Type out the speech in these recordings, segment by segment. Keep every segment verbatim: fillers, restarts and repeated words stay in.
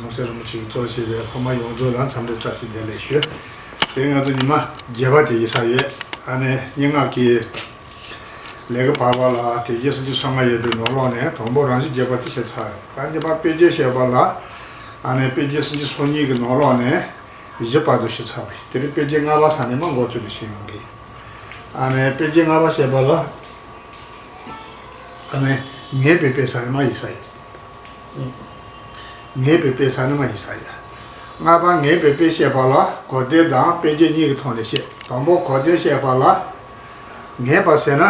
ནོར་སྲིད་རིན་པོ་ཆེ་གིས་གཙོ་བྱས་པའི་སློབ་མ་ཡོངས་རྫོགས་ལ་འཚམས་འདྲི་བཀྲ་ཤིས་བདེ་ལེགས་ཞུ། དེ་རིང་ང་ཚོ་ཉི་མ་བརྒྱད་པ་དེ་ཡིན་ས་ཡོད། ཨ་ནི་སྙན་ངག་གི་ལས་ཀ་བར་བར་ལ་དེ་རྗེས་སུ་འཇུག་སོ་ལྔ་ཡོད་པའི་ནང་ལོགས་ནས་དང་པོ་རང་བཞིན་བརྗོད་པ་དེ་བཤད་ཚར་རེད། ད་གཉིས་པ་དཔེ་བྱད་བཤད་པ་ལ། ཨ་ནི་དཔེ་རྗེས་སུ་འཇུག་སོ་གཉིས་ཀྱི་ནང་ལོགས་ནས་བཞི་བར་དུ་བཤད་ཚར་བ་རེད། དེ་རིང་དཔེ་བྱད་ལྔ་པ་ས་ནས་མར་འགོ་བཙུགས་ནས་བཤད་ཡོང་གི། ཨ་ནི་དཔེ་བྱད་ལྔ་པ་བཤད་པ་ལ། ཨ་ནི་ངེས་པའི་དཔེ་ས་ནས་མར་ཡིན་ས་ཡིན། ངེས་པའི་དཔེ་ས་ནས་མར་ཡིན་ས་ཡིན། ལྔ་པ་ངེས་པའི་དཔེ་བཤད་པ་ལ་གོ་བདེ་དང་དཔེ་བྱད་གཉིས་ཀྱི་ཐོག་ནས་བཤད། དང་པོ་གོ་བདེ་བཤད་པ་ལ། ངེས་པ་ཟེར་ན།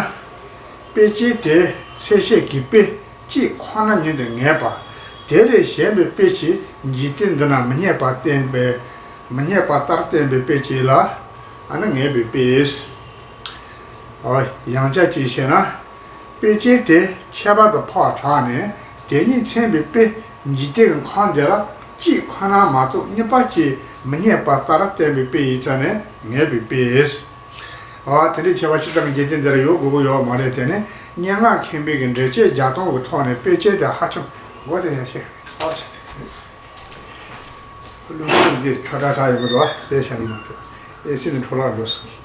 དཔེ་བྱད་དེ་ཚད་བཤད་ཀྱི་དཔེ་གཅིག་ཁོ་ན་ཉིད་དུ་ངེས་པ། དེ་ལས་གཞན་པའི་དཔེ་གྱིས་འཇིག་རྟེན་འདི་ན་མི་རྙེད་པ་བསྟན་པའི། མི་རྙེད་པ་ལྟར་བསྟན་པའི་དཔེ་བྱད་ལ། ཨ་ནི་ངེས་པའི་དཔེ། ཨོ་ཡང་བསྐྱར་གཅིག་བཤད་ན། དཔེ་བྱད་དེ་ཁྱད་པར་དུ་འཕགས་པར་གྲགས་ནས་དེ་ཉིད་མཚོན་པའི་དཔེ་འཇིག་རྟེན་གྱི་ཁམས་འདི་ལ་གཅིག་ཁོ་ན་མ་གཏོགས་གཉིས་པ་ཅིག་མི་རྙེད་པ་ལྟར་བསྟན་པའི་དཔེ་ཡིན་ཙང་ནས་ངེས་པའི་དཔེ། ཨ་དེ་འདྲའི་ཁྱད་པར་ཅི་ཙམ་འཇིག་རྟེན་འདི་ལ་ཡོད་དགོས་ཀྱི་ཡོད་མ་རེད། དེ་ནི་སྙན་ངག་མཁན་པོའི་གི་འགྲེལ་བྱེད་རྒྱག་སྟངས་ཀྱི་ཐོག་ནས་དཔེ་བྱད་དེ་ཧ་ཅང་གོ་བདེ་ཡ་ཆེ་ས་ཆེ། ལུགས་སྲོལ་འདི་ཁྱོད་དྲག་དྲག་ཡོང་གི་འདུག་ཟེར་བཤད་ནི་མ་གཏོགས་ཨེ་སྲིད་ནི་འཕྲོ་བརླག་འགྲོ་སོང་།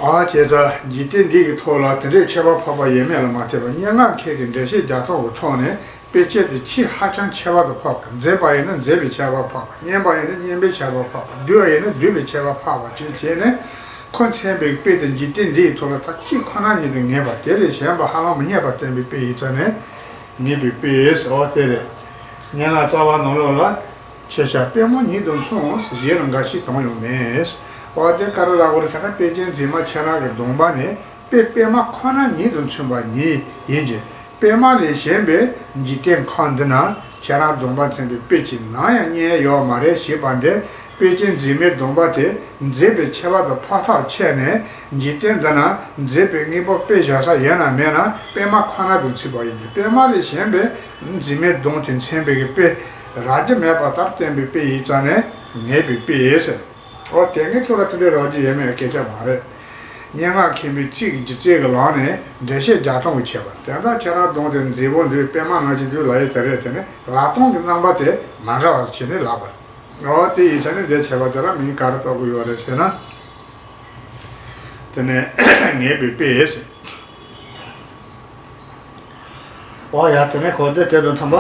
ཨ་བྱས་ཙང་འཇིག་རྟེན་འདི་གི་ཐོག་ལ་དེ་འདྲའི་ཁྱད་པར་འཕགས་པ་ཡོད་མེད་ལ་མ་ལྟོས་པར་སྙན་ངག་མཁན་གྱི་འགྲེལ་བཤད་རྒྱག་སྟངས་ཀྱི་ཐོག་ནས་དཔེ་བྱད་དེ་ཆེས་ཧ་ཅང་ཁྱད་པར་དུ་འཕགས་པ། མཛེས་པ་ཡིན་ན་མཛེས་པའི་ཁྱད་པར་འཕགས་པ། སྙན་པ་ཡིན་ན་སྙན་པའི་ཁྱད་པར་འཕགས་པ། བསྡུས་པ་ཡིན་ན་བསྡུས་པའི་ཁྱད་པར་འཕགས་པ་བཅས་བྱས་ནས་ཁོ་མཚོན་པའི་དཔེ་དེ་འཇིག་རྟེན་འདི་ཡི་ཐོག་ལ་ད་གཅིག་ཁོ་ན་ཉིད་དུ་ངེས་པ། དེ་ལས་གཞན་པ་ཧ་ལམ་མི་རྙེད་པ་བསྟན་པའི་དཔེ་ཡིན་ཙང་ནས་ངེས་པའི་དཔེ་ཟེར་བ་དེ་རེད། སྙན་ངག་རྩ་བ་ནང་ལོགས་ལ། ཁྱེད་ཅག་པད་མ་ཉིད་དུ་མཚུངས། གཞན་ལ་འགའ་ཞིག་དོན་ཡང་མེད། འོ་དེ་ག་རེ་ལབ་དགོས་རེད་ཟེར་ན་དཔེ་ཅན་འཛིན་མ་ཁྱེད་རང་གི་གདོང་པ་ནི་དཔེ་པད་མ་ཁོ་ན་ཉིད་དུ་མཚུངས་པ་ཉིད་ཡིན་གྱི། པད་མ་ལས་གཞན་པའི་འཇིག་རྟེན་ཁམས་འདི་ན་ཁྱེད་རང་གདོང་པ་མཚོན་པའི་དཔེ་ཅིག་ནམ་ཡང་རྙེད་ཡ་ཡོད་མ་རེད་ཞེས་པ་འདི་དཔེ་ཅན་འཛིན་མའི་གདོང་པ་དེ་མཛེས་པའི་ཁྱད་པར་དུ་འཕགས་ཐག་ཆོད་ནས་འཇིག་རྟེན་འདི་ན་མཛེས་པའི་དངོས་པོ་དཔེ་བཞག་ས་ཡོད་ན་མེད་ན་པད་མ་ཁོ་ན་དུ་མཚུངས་པ་ཡིན་གྱི། པད་མ་ལས་གཞན་པའི་འཛིན་མའི་གདོང་དེ་མཚོན་པའི་གི་དཔེ་རག་རྒྱུ་མེད་པ་ལྟར་བསྟན་པའི་དཔེ་ཡིན་ཙང་ནས་ངེས་པའི་དཔེ་ཟེར། འོ་དེ་ངའི་ཐུགས་ལ་དེ་འདྲའི་རག་རྒྱུ་ཡོད་མེད་སྐད་ཆ་མ་རེད། སྙན་ངག་མཁན་པོའི་ཚིག་གི་སྒྱུ་རྩལ་གྱི་ལམ་ནས་འགྲེལ་བཤད་རྒྱག་སྟངས་ཀྱི་ཁྱད་པར། དེ་ལྟར་ཁྱེད་རང་གདོང་དེ་མཛེས་པོ་འདུག་པད་མ་ནང་བཞིན་འདུག་ལབ་ཡས་དེ་རེད། དེ་ནི་ལབ་སྟངས་ཀྱི་རྣམ་པ་དེ་མ་འདྲ་བ་བྱས་ནས་ལབ་པ་རེད། འོ་དེ་ཡིན་ཙང་ནས་འདིར་ཁྱད་པར་དེ་ལ་མིང་ག་རེ་གཏོགས་ཀྱི་ཡོད་རེད་ཟེར་ན། དེ་ནས་ངེས་པའི་དཔེ་ཟེར། འོ་ཡ་དེ་ནས་གོ་བདེ་དེ་དང་འཚམས་པ།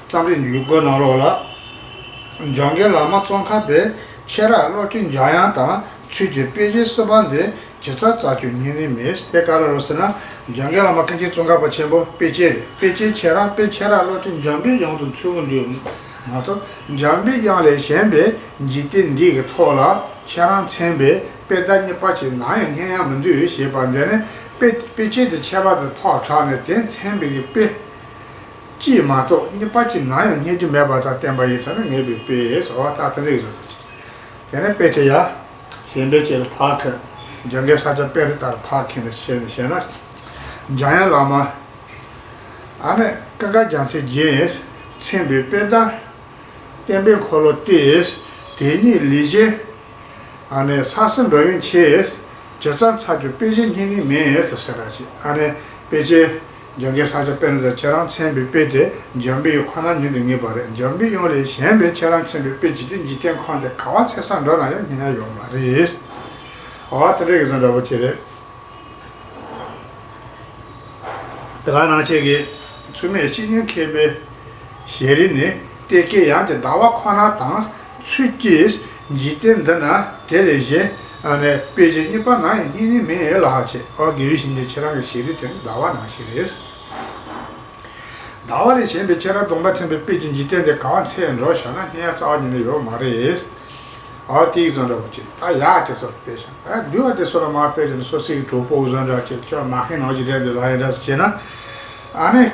རྩོམ་རིག་འཇུག་སྒོ་ནང་ལོགས་ལ། འཇམ་མགོན་བླ་མ་ཙོང་ཁ་པས་ཁྱེད་རང་བློ་གྲོས་འཇམ་དབྱངས་དང་ཚུལ་གྱི་དཔེ་རྒྱན་གསུམ་པ་འདི་ཇི་ཙམ་རྩ་ཆེན་རྙེད་ནི་མེད། དེ་ག་རེ་རེད་ཟེར་ན། འཇམ་མགོན་བླ་མ་མཁན་ཆེན་ཙོང་ཁ་པ་ཆེན་པོ་དཔེ་ཅན་རེད། དཔེ་ཅན་ཁྱེད་རང་དཔེ་ཁྱེད་རང་བློ་གྲོས་འཇམ་པའི་དབྱངས་དང་མཚུངས་འདུག་མ་གཏོགས་འཇམ་པའི་དབྱངས་ལས་གཞན་པའི་འཇིག་རྟེན་འདི་གི་ཐོག་ལ་ཁྱེད་རང་མཚོན་པའི་དཔེ་ཟླ་གཉིས་པ་ཅིག་ནམ་ཡང་རྙེད་ཡ་མི་འདུག་ཞེས་པ་འདི་ནི་དཔེ་དཔེ་ཅན་དེ་ཁྱད་པར་དུ་འཕགས་པར་གྲགས་ནས་དེ་མཚོན་པའི་གི་དཔེ་གཅིག་མ་གཏོགས་གཉིས་པ་ཅིག་ནམ་ཡང་རྙེད་རྒྱུ་མེད་པ་དང་བསྟན་པ་ཡིན་ཙང་ནི་ངེས་པའི་དཔེ་ཟེར་བ་ད་དེ་འདྲ་ཡིན་ཟེར། དེ་ནས་དཔེ་དེ་ཡ། གཞན་པའི་ཆེད་དུ་ཕར་ཁ། འཇམ་མགོན་ས་སྐྱ་པཎྜི་ཏ་ལ་ཕར་ཁྱེར་ནས་བཤད་ནས་བཤད་ན། འཇམ་དབྱངས་བླ་མ། ཨ་ནི་ཀུན་དགའ་རྒྱལ་མཚན་རྒྱན་མཚོན་པའི་དཔེ་ཟླ། བསྟན་པའི་འཁོར་ལོ་སྟེ། དེ་ཉིད་ལས་གཞན། ཨ་ནི་ས་སྲིན་འགྲོ་བའི་ཆེད། ཇི་ཙམ་རྩ་ཆེན་དཔེ་གཞན་རྙེད་ནི་མེད་ཟེར་ཟེར་ར་ཅིག་ཨ་ནི་དཔེ་ཅན། འཇམ་མགོན་ས་སྐྱ་པཎྜི་ཏ་ཁྱེད་རང་མཚོན་པའི་དཔེ་དེ་འཇམ་པའི་དབྱངས་ཁོ་ན་ཉིད་དུ་ངེས་པ་རེད། འཇམ་པའི་དབྱངས་ལས་གཞན་པའི་ཁྱེད་རང་མཚོན་པའི་དཔེ་ཇི་སྟེ་འཇིག་རྟེན་ཁམས་དེ་ག་བ་ཚེ་སང་འགྲོ་ན་ཡང་རྙེད་ཡ་ཡོད་མ་རེད། འོ་དེ་འདྲ་གི་བཟོ་འདྲ་པོ་ཅིག་རེད། དེ་ག་ནང་བཞིན་གྱི་ཚུལ་མིན་བཤེས་གཉེན་མཁས་པའི་ཞལ་རས་ནས་གཏེར་ཁའི་དབྱངས་ཀྱི་ཟླ་བ་ཁོ་ན་དང་ཚུལ་གྱིས་འཇིག་རྟེན་འདི་ན་དེ་ལས་གཞན་ཨ་ནི་དཔེ་ཅན་གཉིས་པ་ནམ་ཡང་རྙེད་ནི་མེད་ལ་ཧ་ཆེ། ཨོ་དགེ་བའི་བཤེས་གཉེན་ཁྱེད་རང་གི་ཞལ་རས་དེ་ནི་ཟླ་བ་ནང་བཞིན་རེད། ཟླ་བ་ལས་གཞན་པའི་ཁྱེད་རང་གདོང་པ་མཚོན་པའི་དཔེ་ཅན་འཇིག་རྟེན་འདི་ག་བ་འཚོལ་འགྲོ་ཞོག་ན་རྙེད་ཡ་རྩ་བ་ཉིད་ནས་ཡོད་མ་རེད། ཨོ་དེ་ཡི་བཟོ་འདྲ་པོ་ཅིག་ད་ཡག་དེ་ཚོར་དཔེ་བཞག་ཨ་འདུལ་བ་དེ་ཚོ་ལ་མ་དཔེ་ཅན་སོ་སོའི་གྲོགས་པོ་བཟོ་འདྲ་ཅིག་ཁྱོད་མ་ཧེ་ནང་ཅིག་རེད་འདུག་ལ་ཡིན་འདྲ་ཟེར་བྱས་ན། ཨ་ནི།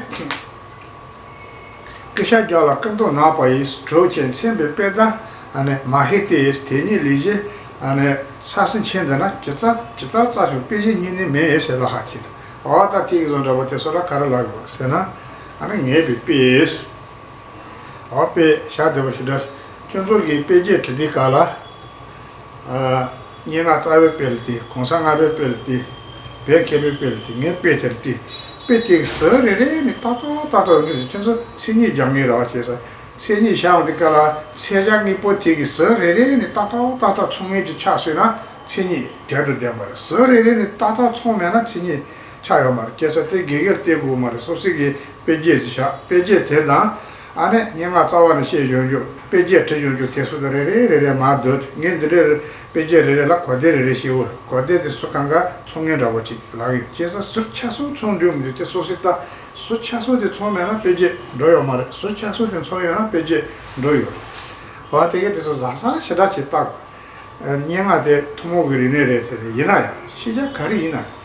ཀུ་ཤ་རྒྱགས་ལ་སྐུ་མདོག་ནག་པ་ཡིས་གྲོགས་ཆེན་མཚོན་པའི་དཔེ་ལྟ། ཨ་ནི་མ་ཧེ་སྟེ་དེ་ཉིད་ལས་གཞན། ཨ་ནི་ས་སྲིན་ཆེན་འདི་ན་ཇི་ཙམ་ཇི་ལྟར་རྩ་ཆེན་དཔེ་གཞན་རྙེད་ནི་མེད་ཟེར་ལ་ཧ་གྱིས། ཨོ་ད་དེ་ཡི་བཟོ་འདྲ་པོ་དེ་ཚོ་ལ་ག་རེ་ལབ་དགོས་ཟེར་ན། ཨ་ནི་ངེས་པའི་དཔེ། ཨོ་དཔེ་བཞག་བདེ་པོ་ཞེ་དྲག་སྤྱི་ཚོགས་ཀྱི་དཔེ་རྒྱས་བྲི་དུས་སྐབས་ལ། སྙན་ངག་རྩ་བའི་དཔེ་ལ་བལྟས། གོང་ས་ལྔ་པའི་དཔེ་ལ་བལྟས། བོད་མཁས་པའི་དཔེ་ལ་བལྟས། ངའི་དཔེ་དེ་ལ་བལྟས། དཔེ་དེ་གི་ཟུར་རེ་རེ་ནས་ཏག་ཏག་ཏག་ཏག་ཡོང་གི་རེད། ཁྱོད་ཚོ་མཚན་ཉིད་རྒྱག་མཁན་རེད་བ། བྱས་ཙང་མཚན་ཉིད་བཞག་འོང་དུས་སྐབས་ལ་མཚན་བྱང་དངོས་པོ་དེ་གི་ཟུར་རེ་རེ་ནས་ཏག་ཏག་ཏག་ཏག་ཚོང་ངེས་ཀྱི་ཆ་བཟོས་ན་མཚན་ཉིད་དལ་དུ་བསྡད་པ་རེད། ཟུར་རེ་རེ་ནས་ཏག་ཏག་ཚོང་མེད་ན་མཚན་ཉིད་ཆགས་ཡོད་མ་རེད། བྱས་ཙང་དེ་དགེ་རྒན་བལྟས་དགོས་མ་རེད། སོ་སོ་གི་དཔེ་རྒྱན་ཅིག་བཞག་དཔེ་རྒྱན་དེ་དང་། ཨ་ནི་སྙན་ངག་རྩ་བ་ནས་བཤད་ཡོང་རྒྱུ། དཔེ་རྒྱན་བྲིས་ཡོང་རྒྱུ། དེ་ཚོ་དང་རེ་རེ་རེ་རེ་མར་བསྡུས། ངས་འདི་འདྲའི་དཔེ་རྒྱན་རེ་རེ་ལ་གོ་དེབ་རེ་རེ་ཞིག་འོར། གོ་དེབ་དེ་སུ་གང་ག་ཚོང་ངེས་འདྲ་བོ་ཅིག་ལག་ཡོད། བྱས་ཙང་ཟུར་ཆ་སོགས་ཚོང་འདུས་མི་འདུས་དེ་སོ་སོའི་ལྟ། ཟུར་ཆ་སོགས་དེ་ཚོང་མེད་ན་དཔེ་རྒྱན་འགྲོ་ཡོད་མ་རེད། ཟུར་ཆ་སོགས་དེ་ཚོང་ཡོད་ན་དཔེ་རྒྱན་འགྲོ་ཡོད་རེད། འོ་དེ་གས་དེ་ཚོ་བཟང་བཟང་ཞེ་དྲག་ཅིག་ལྟ་དགོས། སྙན་ངག་དེ་ཐུན་མོང་གི་རིག་གནས་རེད། དེ་ཡིན་ན་ཡང་ཤེས་བྱ་ག་རེ་ཡིན་ན་ཡང་།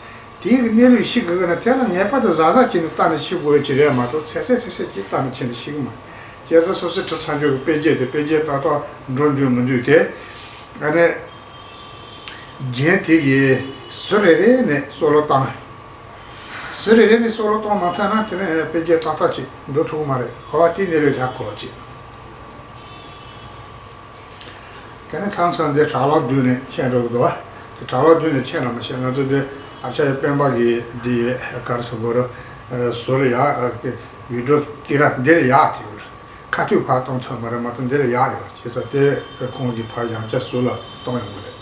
དེའི་གནས་ལུགས་ཤེས་དགོས་ན་དེ་ལ་ངེས་པར་དུ་གཟབ་གཟབ་བྱས་ནས་ལྟ་ནས་ཤེས་དགོས་ཀྱི་རེད་མ་གཏོགས་ཚད་ཚད་ཚད་ཚད་ཀྱིས་ལྟ་ནས་ཁྱེད་ནས་ཤེས་ཀྱི་མ་རེད། བྱས་ཙང་སོ་སོའི་བྲིས་ཚར་རྒྱུ་གི་དཔེ་རྒྱན་དེ་དཔེ་རྒྱན་ཏག་ཏག་འགྲོ་འདུག་མི་འདུག་དེ། ཨ་ནི། རྒྱན་དེ་གི་ཟུར་རེ་རེ་ནས་སོ་ལོ་བཏང་། ཟུར་རེ་རེ་ནས་སོ་ལོ་གཏོང་མ་ཐུབ་ན་དེ་ནས་དཔེ་རྒྱན་ཏག་ཏག་ཅིག་འགྲོ་ཐུབ་ཀྱི་མ་རེད། འོ་དེ་གནས་ལུགས་ཧ་གོ་ཅིག་དེ་ནས་མཚམས་མཚམས་འདི་དྲ་ལམ་བརྒྱུད་ནས་བཤད་འགྲོ་གི་འདུག་བ། དེ་དྲ་ལམ་བརྒྱུད་ནས་མཁྱེན་ལ་མི་ཤེས། ང་ཚོ་དེ་ཨ་ཅརྱ་པད་མ་གི་འདི་ཡོད། ག་རེ་ཟེར་དགོས་རེད། ཟུར་ལ་ཡག་བི་ཌིའོ་ཀེ་ར་འདི་ལ་ཡག་དེ་ཁ་ཐུག་ཕར་གཏོང་ཐུབ་མ་རེད་མ་གཏོགས་འདི་ལ་ཡག་ཡོད་རེད། བྱས་ཙང་དེ་ཁོང་གིས་ཕར་ཡང་བསྐྱར་ཟུར་ལ་གཏོང་ཡོང་གི་རེད།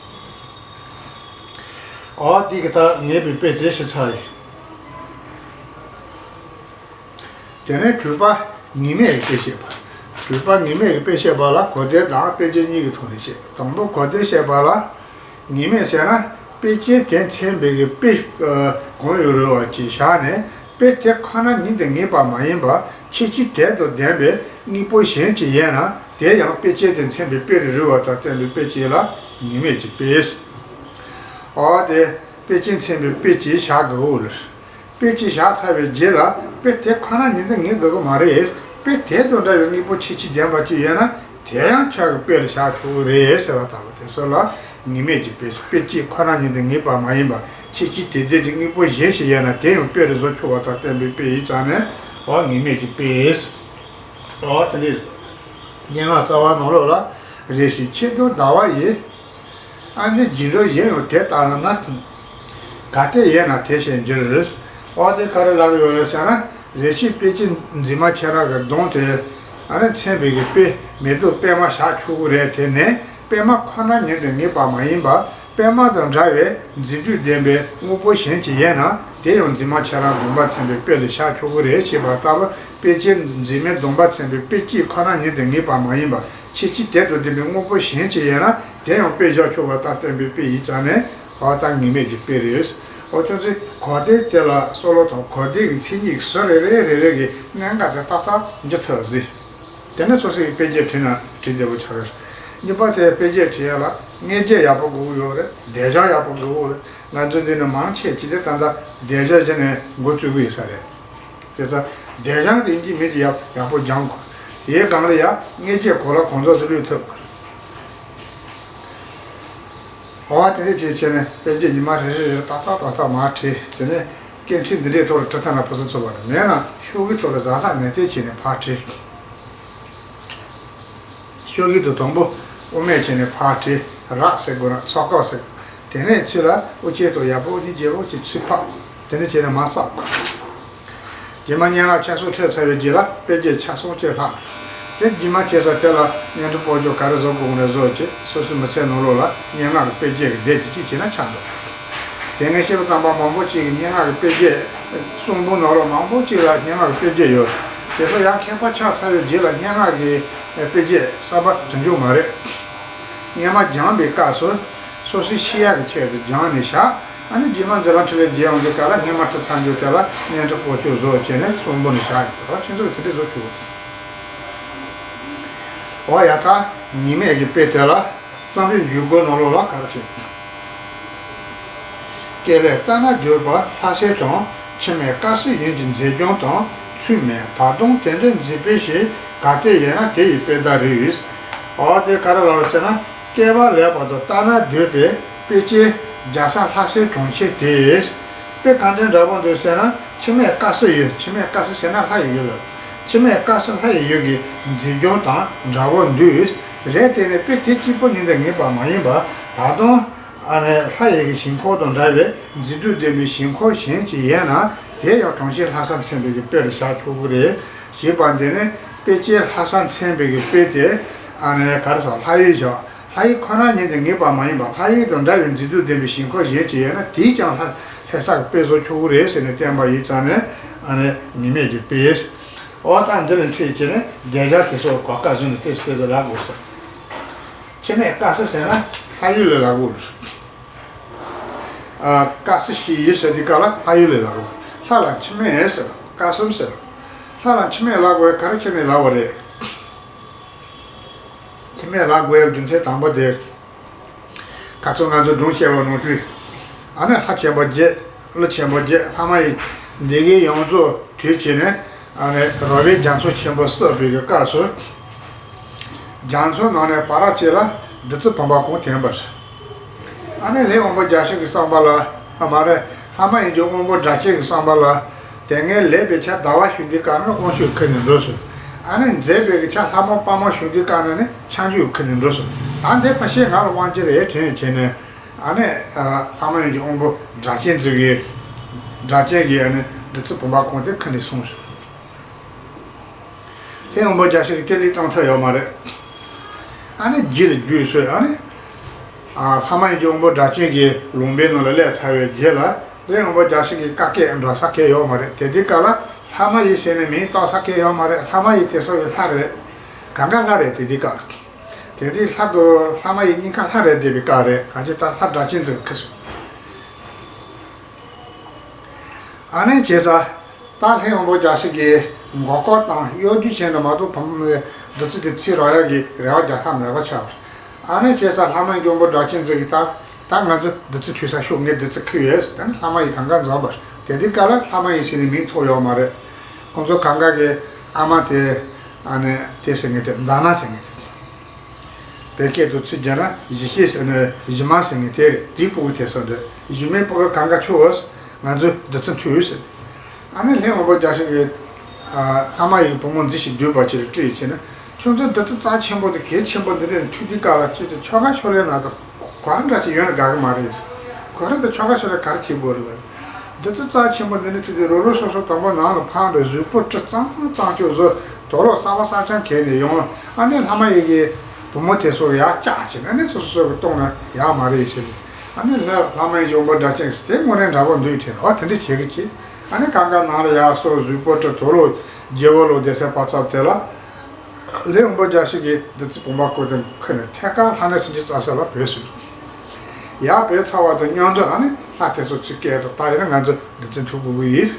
ཨོ་འདི་གི་ད་ངེས་པའི་དཔེ་དེ་ཞིག་ཚར་ཡིན། དེ་ནས་གྲུབ་པ་ངེས་མེད་ཀྱི་དཔེ་བཤད་པ། གྲུབ་པ་ངེས་མེད་ཀྱི་དཔེ་བཤད་པ་ལ་གོ་བདེ་དང་དཔེ་ཅན་གཉིས་ཀྱི་ཐོག་ནས་བཤད། དང་པོ་གོ་བདེ་བཤད་པ་ལ། ངེས་མེད་ཟེར་ན་དཔེ་ཅན་དེ་མཚོན་པའི་གི་དཔེ་གང་ཡང་རུལ་བ་ཅིག་བཞག་ནས་དཔེ་དེ་ཁོ་ན་ཉིད་དུ་ངེས་པ་མ་ཡིན་པ་ཕྱིན་ཅི་དོན་དང་ལྡན་པའི་དངོས་པོ་གཞན་ཅིག་ཡིན་ན་དེ་ཡང་དཔེ་ཅན་དེ་མཚོན་པའི་དཔེ་རུ་རུལ་བ་དང་བསྟན་པའི་དཔེ་ཅན་ལ་ངེས་མེད་ཀྱི་དཔེ། འོ་དེ་དཔེ་ཅན་མཚོན་པའི་དཔེ་ཅིག་བཞག་དགོས་ལ། དཔེ་ཅིག་བཞག་ཚར་བའི་རྗེས་ལ་དཔེ་དེ་ཁོ་ན་ཉིད་དུ་ངེས་དགོས་ཀྱི་མ་རེད། དཔེ་དེ་དང་འདྲ་བའི་དངོས་པོ་ཕྱིན་ཅི་ལྡན་པ་ཅིག་ཡོད་ན་དེ་ཡང་ཁྱབ་ཀྱི་དཔེ་ལ་བཞག་ཆོག་གི་རེད་ཟེར་བ་ལྟ་བུ་དེ་ཚོ་ལ་ངེས་མེད་ཀྱི་དཔེ། དཔེ་ཅིག་ཁོ་ན་ཉིད་དུ་ངེས་པ་མ་ཡིན་པ་ཕྱིན་ཅི་དོན་ལྡན་གྱི་དངོས་པོ་གཞན་ཞིག་ཡོད་ན་དེ་ཡང་དཔེ་རུ་བཟོ་ཆོག་པ་དང་བསྟན་པའི་དཔེ་ཡིན་ཙང་ནས་འོ་ངེས་མེད་ཀྱི་དཔེ། འོ་དེ་འདྲ། སྙན་ངག་རྩ་བ་ནང་ལོགས་ལ་རེ་ཞིག་ཕྱི་དོན་ཟླ་བ་ཡི། ཨ་ནི་རྗེས་འགྲོ་གཞན་ཡང་དེ་ལྟར་ན། ག་དེ་ཡོད་ན་དེ་བཞིན་འགྱུར། འོ་དེ་ག་རེ་ལབ་ཡོད་རེད་ཟེར་ན། རེ་ཞིག་དཔེ་ཅན་འཛིན་མ་ཁྱེད་རང་གི་གདོང་དེ། ཨ་ནི་མཚོན་པའི་གི་དཔེ་མེ་ཏོག་པད་མ་བཞག་ཆོག་གི་རེད། དེ་ནི་པད་མ་ཁོ་ན་ཉིད་དུ་ངེས་པ་མ་ཡིན་པ། པད་མ་དང་འདྲ་བའི་མཛེས་སྡུག་ལྡན་པའི་དངོས་པོ་གཞན་ཅིག་ཡོད་ན་དེ་ཡང་འཛིན་མ་ཁྱེད་རང་གདོང་པ་མཚོན་པའི་དཔེ་ལ་བཞག་ཆོག་གི་རེད་ཞེས་པ་ལྟ་བུ། དཔེ་ཅན་འཛིན་མའི་གདོང་པ་མཚོན་པའི་དཔེ་གཅིག་ཁོ་ན་ཉིད་དུ་ངེས་པ་མ་ཡིན་པ་ཕྱིན་ཅི་དོན་དང་ལྡན་པའི་དངོས་པོ་གཞན་ཅིག་ཡོད་ན་དེ་ཡང་དཔེ་བཞག་ཆོག་པ་ལྟར་བསྟན་པའི་དཔེ་ཡིན་ཙང་ནས་འོ་ད་ངེས་མེད་ཀྱི་དཔེ་རེད། འོ་ཁྱོད་ཚོས་གོ་བདེ་དེ་ལ་སོ་ལོ་དང་གོ་བདེ་གི་མཚན་ཉིད་ཀྱི་ཟུར་རེ་རེ་རེ་རེ་གི་གནད་འགག་དེ་ཏག་ཏག་འཇོག་ཐུབ་ཟིན། དེ་ནས་སོ་སོའི་དཔེ་རྒྱན་བྲིས་ན་བྲིས་བདེ་པོ་ཆགས་རེད། གཉིས་པ་དེ་དཔེ་རྒྱན་བྲིས་ཡ་ལ་མངོན་བརྗོད་ཡག་པོ་དགོས་ཀྱི་ཡོད་རེད། བསྡད་བཞག་ཡག་པོ་དགོས་ཀྱི་ཡོད་རེད། ང་ཚོ་འདི་ནས་མང་ཆེ་ཅིག་དེ་ད་ལྟ་བསྡད་བཞག་བྱས་ནས་འགོ་བཙུགས་ཀྱི་ཡོད་ས་རེད། དེ་ཚ་བསྡད་བཞག་དེ་ཡིན་གཅིག་མིན་གཅིག་ཡག་ཡག་པོ་སྦྱང་དགོས། དེའི་སྒང་ལ་ཡ་མངོན་བརྗོད་གོ་ལ་གང་འཚམ་ཞིག་བླུགས་ཐུབ་དགོས། འོ་དེ་འདྲ་བྱས་བྱས་ནས་དཔེ་རྒྱན་ཉི་མ་རེ་རེ་རེ་ཏག་ཏག་ཏག་ཏག་མར་བྲིས། དེ་ནས་སྐད་འཕྲིན་འདི་འདྲའི་ཐོག་ལ་བྲི་ཐབས་ན་ཕུན་སུམ་ཚོགས་པ་རེད། མེད་ན་ཤོག་གུའི་ཐོག་ལ་གཟབ་གཟབ་ནན་ཏན་བྱས་ནས་ཕར་བྲིས། ཤོག་གུ་དེ་དང་པོ་དབུ་མེད་བྱས་ནས་ཕར་བྲིས། རགས་ཟེར་དགོས་ན་ཚོགས་ཁག་ཟེར་དགོས། དེ་ནས་ཚུར་ལ་དབུ་ཅན་དང་ཡར་ཕབ་གཉིས་རྗེས་ཕབ་ཀྱིས་ཚུར་ཕབ། དེ་འདྲ་བྱས་ནས་མར་བསགས་དགོས། རྗེས་མ་སྙན་ངག་ཆ་ཚང་འཁྲིད་ཚར་བའི་རྗེས་ལ་དཔེ་རྒྱན་ཆ་ཚང་གཅིག་ལྷག་དེ་རྗེས་མ་ཁྱེད་ཚོ་དེ་ལ་བརྙན་འཕྲིན་སྤོ་སྐྱོར་ག་རེ་བཟོ་དགོས་ནས་བཟོ་བྱས། སོ་སོའི་མི་ཚེ་ནང་ལོགས་ལ་སྙན་ངག་གི་དཔེ་རྒྱན་གྱི་སྡེ་གཅིག་གཅིག་བྱས་ན་ཆགས་འདུག་དེ་སྔ་བཤད་པ་ཙམ་པ་མང་པོ་གཅིག་གི་སྙན་ངག་གི་དཔེ་རྒྱན་གསུང་འབུམ་ནང་ལོགས་མང་པོ་གཅིག་ལ་སྙན་ངག་གི་དཔེ་རྒྱན་ཡོད། དེ་ཚོ་ཡང་མཁས་པ་ཆགས་ཚར་བའི་རྗེས་ལ་སྙན་ངག་གི་དཔེ་རྒྱན་གསར་པ་བྲི་རྒྱུ་མ་རེད། སྔོན་མ་སྦྱངས་པའི་སྐབས་སུ་སོ་སོའི་ཤེས་ཡག་གི་ཆེད་དུ་སྦྱངས་ནས་བཞག་ཨ་ནི་རྗེས་མ་འཛིན་རིམ་འཕྲིན་ལས་རྒྱས་ཡོང་དུས་སྐབས་ལ་སྔོན་མ་བྲིས་ཚར་རྒྱུ་དེ་ལ་བརྙན་འཕྲིན་སྤོ་སྐྱོར་བཟོ་བྱས་ནས་གསུང་འབུམ་ནས་བཞག་ཡོད་རེད། ཁྱེད་ཚོ་གིས་དེ་འདྲ་བཟོ་ཆོག་གི། འོ་ཡ་ད་ངེས་མེད་ཀྱི་དཔེ་དེ་ལ་རྩོམ་པའི་འཇུག་སྒོ་ནང་ལོགས་ལ་ག་རེ་བྱེད། སྐད་ལས་ལྟ་ན་འདོད་པ་ལྷ་སྲས་གྲོང་། འཆི་མེད་དཀར་གསལ་ཡུལ་གྱི་མཛེས་ལྗོངས་དང་། ཚུལ་མིན་ད་དུང་དེ་འདྲ་མཛེས་པའི་ཞིག་ག་དེ་ཡོད་ན་དེ་ཡི་དཔེ་ཟླ་རེ་ཡོད། འོ་དེ་ག་རེ་ལབ་རེད་ཟེར་ན། སྐལ་བ་ལེགས་པ་དང་ལྟ་ན་འདོད་པའི་དཔེ་ཅན་རྒྱལ་ས་ལྷ་སའི་གྲོང་ཁྱེར་དེ། དཔེ་གང་འདྲ་འདྲ་པོ་འདུག་ཟེར་ན། འཆི་མེད་དཀར་གསལ་ཡུལ། འཆི་མེད་དཀར་གསལ་ཟེར་ན་ལྷ་ཡི་ཡུལ་ལ། འཆི་མེད་དཀར་གསལ་ལྷ་ཡི་ཡུལ་གྱི་མཛེས་ལྗོངས་དང་འདྲ་པོ་འདུག་རེད། དེ་ནི་དཔེ་དེ་གཅིག་པོ་ཉིད་དུ་ངེས་པ་མ་ཡིན་པར་ད་དུང་ ཨ་ནི་ལྷ་ཡི་གི་ཞིང་ཁམས་དང་འདྲ་བའི་མཛེས་སྡུག་ལྡན་པའི་ཞིང་ཁམས་གཞན་ཅིག་ཡོད་ན། དེ་ཡང་གྲོང་ཁྱེར་ལྷ་ས་མཚན་པའི་གི་དཔེ་ལ་བཞག་ཆོག་གི་རེད། ཞེས་པ་འདི་ནི་དཔེ་ཅན་ལྷ་ས་མཚན་པའི་གི་དཔེ་དེ། ཨ་ནི་ག་རེ་ཟེར། ལྷ་ཡུལ་བཞག་ལྷ་ཡུལ་ཁོ་ན་ཉིད་དུ་ངེས་པ་མ་ཡིན་པར། ལྷ་ཡུལ་དང་འདྲ་བའི་མཛེས་སྡུག་ལྡན་པའི་ཞིང་ཁམས་གཞན་ཅིག་ཡོད་ན། དེས་ཀྱང་ལྷ་ལྷ་ས་གི་དཔེ་བཟོ་ཆོག་གི་རེད་ཟེར་ནས་བསྟན་པ་ཡིན་ཙང་ནས། ཨ་ནི་ཉི་མས་ཀྱི་དཔེ། འོ་ད་འདི་ལ་འཁྲིད་བྱས་ནས་རྒྱ་ཆ་དེ་ཚོ་གོ་སྐབས་བཟུང་ནས་ཏོག་ཙམ་ཏོག་ཙམ་ལབ་དགོས་སོ། འཆི་མེད་དཀར་ས་ཟེར་ན་ལྷ་ཡུལ་ལ་ལབ་དགོས་རེད། ཨ། དཀར་ས་ཞིག་ཡོད་ཟེར་དུས་སྐབས་ལ་ལྷ་ཡུལ་ལ་ལབ་དགོས། ལྷ་ལ་འཆི་མེད་ཟེར། དཀར་གསུམ་ཟེར། ལྷ་ལ་འཆི་མེད་ལབ་དགོས། ག་རེ་བྱས་ནས་ལབ་པ་རེད། འཆི་མེད་ལབ་དགོས་པའི་རྒྱུ་མཚན་དང་པོ་དེ། ཁ་སང་ང་ཚོ་སྒྲུང་བཤད་པ་ནང་བཞིན། ཨ་ནི་ལྷ་ཆེན་པོ་བརྒྱད། ཀླུ་ཆེན་པོ་བརྒྱད། ལྷ་མ་ཡིན། འདི་གའི་ཡོངས་རྫོགས་བྲིས་བྱས་ནས། ཨ་ནི་རོལ་པའི་རྒྱ་མཚོ་ཆེན་པོ་བསགས་པའི་གི་སྐབས་སུ། རྒྱ་མཚོའི་ནང་ནས་བར་ཆད་ལ་བདུད་རྩི་བུམ་པ་གང་ཐོན་པ་རེད། ཨ་ནི་ལྷའི་དབང་པོ་བརྒྱ་བྱིན་གྱི་བསམ་པ་ལ། ཨ། མ་རེད། ལྷ་མ་ཡིན་གྱི་དབང་པོ་སྒྲ་གཅན་གྱི་བསམ་པ་ལ། དེ་སྔའི་ལེགས་པའི་ཆ་ཟླ་བ་ཞུ་དུས་སྐབས་ན་དབང་ཕྱུག་ཁུར་ནས་འགྲོ་སོང་། ཨ་ནི་མཛེས་པའི་གི་ཆ་ལྷ་མོ་དཔའ་མོ་ཞུ་དུས་སྐབས་ན་ནི་ཁྱབ་འཇུག་ཁུར་ནས་འགྲོ་སོང་། ད་འདི་ཕལ་ཆེར་ང་ལ་དབང་ཆ་རེད་དྲན་བྱས་ནས། ཨ་ནི། ཨ། ལྷ་མ་ཡིན་གྱི་དབང་པོ་སྒྲ་གཅན་ཚོ་གིས། སྒྲ་གཅན་གྱིས་ཨ་ནི་བདུད་རྩི་བུམ་པ་གང་དེ་ཁུར་ནས་སོང་ཟེར། ལྷའི་དབང་པོ་བརྒྱ་བྱིན་གྱིས་དེ་ལས་བཏང་ཐུབ་ཡོད་མ་རེད། ཨ་ནི་རྗེས་ལ་རྗེས་སུ་ཨ་ནི། ཨ། ལྷ་མ་ཡིན་གྱི་དབང་པོ་སྒྲ་གཅན་གྱི་ལུང་པའི་ནང་ལ་སླེབས་ཚར་བའི་རྗེས་ལ། ལྷའི་དབང་པོ་བརྒྱ་བྱིན་གྱིས་བཀའ་སྐད་འདྲི་ས་གང་ཡང་ཡོད་མ་རེད། དེ་དུས་སྐབས་ལ་ལྷ་མ་ཡིན་ཟེར་ནས་མིང་བཏགས་ས་གང་ཡང་ཡོད་མ་རེད། ལྷ་མ་ཡིན་དེ་ཚོ་གི་ལྷ་རེད། གང་ག་ལྷ་རེད། དེ་དུས་སྐབས། དེ་དུས་ལྷ་དང་ལྷ་མ་ཡིན་གཉིས་ཀ་ལྷ་རེད་བསྡད་པའི་སྐབས་རེད། གང་ཅི་ད་ལྷ་སྒྲ་གཅན་ཚོ་ཁུར་སོང་། ཨ་ནི་བྱས་ཙང་། ད་ལྷའི་དབང་པོ་བརྒྱ་བྱིན་གྱིས་མགོ་སྐོར་བཏང་གཡོ་སྒྱུ་བྱས་ནས་མ་གཏོགས་བུ་མོ་བདུད་རྩི་དེ་འཚོལ་རག་ཡག་གི་རེ་བ་རྒྱག་ཐབས་མེད་པ་ཆགས་པ་རེད། ཨ་ནི་བྱས་ཙང་ལྷ་མ་ཡིན་གྱི་དབང་པོ་སྒྲ་གཅན་ཚོ་གིས་ད། ད་ང་ཚོ་བདུད་རྩི་འཐུང་ས་ཤོག་ངས་བདུད་རྩི་ཁུར་ཡོད་ཟེར། ད་ནི་ལྷ་མ་ཡིན་གང་ག་འཛོམས་པ་རེད། དེ་དུས་སྐབས་ལ་ལྷ་མ་ཡིན་ཟེར་ནས་མིང་ཐོགས་ཡོད་མ་རེད། ཁོང་ཚོ་གང་ག་གི་ཨ་མ་དེ། ཨ་ནི་དེ་ཟེར་མཁན་དེ། མཛའ་ན་ཟེར་མཁན་དེ། བོད་སྐད་དུ་ཚིག་བརྒྱབ་ན་གཞིས་བྱེས་ཟེར་ནས་གཞི་མ་ཟེར་མཁན་དེ་རེད། དེའི་སྤུ་གུ་དེ་ཚོ་འདྲ། གཞི་མའི་སྤུ་གུ་གང་ག་ཆོག་ང་ཚོས་བདུད་རྩི་འཐུང་ཟེར། ཨ་ནི་ལྷའི་དབང་པོ་བརྒྱ་བྱིན་གྱིས། ཨ། ལྷ་མ་ཡིན་བུ་མོ་མཛེས་ཤིང་སྡུག་པ་ཅིག་ལ་དྲིས་བྱས་ན། ཁྱོད་ཚོ་བདུད་རྩི་རྩ་ཆེན་པོ་དེ་གལ་ཆེན་པོ་འདི་འདྲ་འཐུང་དུས་སྐབས་ལ་ཅིག་ཅིག་ཆོལ་ཁ་ཕྱོགས་ལས་ན་ད་ག་རེ་འདྲ་ཅིག་ཡོད་ན་དགའ་གི་མ་རེད་ཟེར། ག་རེ་ད་ཆོལ་ཁ་ཕྱོགས་ལས་ག་རེ་བྱེད་དགོས་རེད་ལབ། བདུད་རྩི་རྩ་ཆེན་པོ་འདི་འདྲ་འཐུང་དུས་རོ་རོ་སོ་སོ་དང་པོ་ནང་ལ་ཕར་འགྲོ། གཟུགས་པོ་དྲི་གཙང་མ་གཙང་ཆོག་བཟོ། དུག་ལོག་གསར་པ་གསར་རྐྱང་གྱོན་ནས་ཡོང་། ཨ་ནི་ལྷ་མ་ཡིན་གྱི་བུ་མོ་དེ་ཚོ་ཡར་བཀྱགས་བྱས་ནས། ཨ་ནི་སོ་སོ་སོ་གིས་གཏོང་ན་ཡག་མ་རེད་ཟེར། ཨ་ནི་ལྷ་ལྷ་མ་ཡིན་གྱི་དབང་པོ་སྒྲ་གཅན་ཟེར་དེ་དངོས་གནས་འདྲ་པོ་འདུག་དྲན། འོ་དེ་འདྲ་བྱེད་ཀྱི་བྱེད། ཨ་ནི་གང་ག་ནང་ལ་ཡར་སོང་། གཟུགས་པོ་དྲི་དུག་ལོག་བརྗེ་པོ་ལོག་བསྡད་སའི་བར་ཚབ་དེ་ལ། ལྷའི་དབང་པོ་བརྒྱ་བྱིན་གྱིས་བདུད་རྩི་བུམ་པ་གང་དེ་ཁུར་ནས་ཐད་ཀར་ལྷ་གནས་སེམས་ཅན་རྩ་ས་ལ་བུད་སོང་། ཡར་བུད་ཚར་བ་དང་མཉམ་དུ་ཨ་ནི་ལྷ་དེ་ཚོ་ཚུར་སྐད་ཐོག་ད་ཡིན་ན་ང་ཚོ་བདུད་རྩི་འཐུང་དགོས་ཀྱི་ཡིན།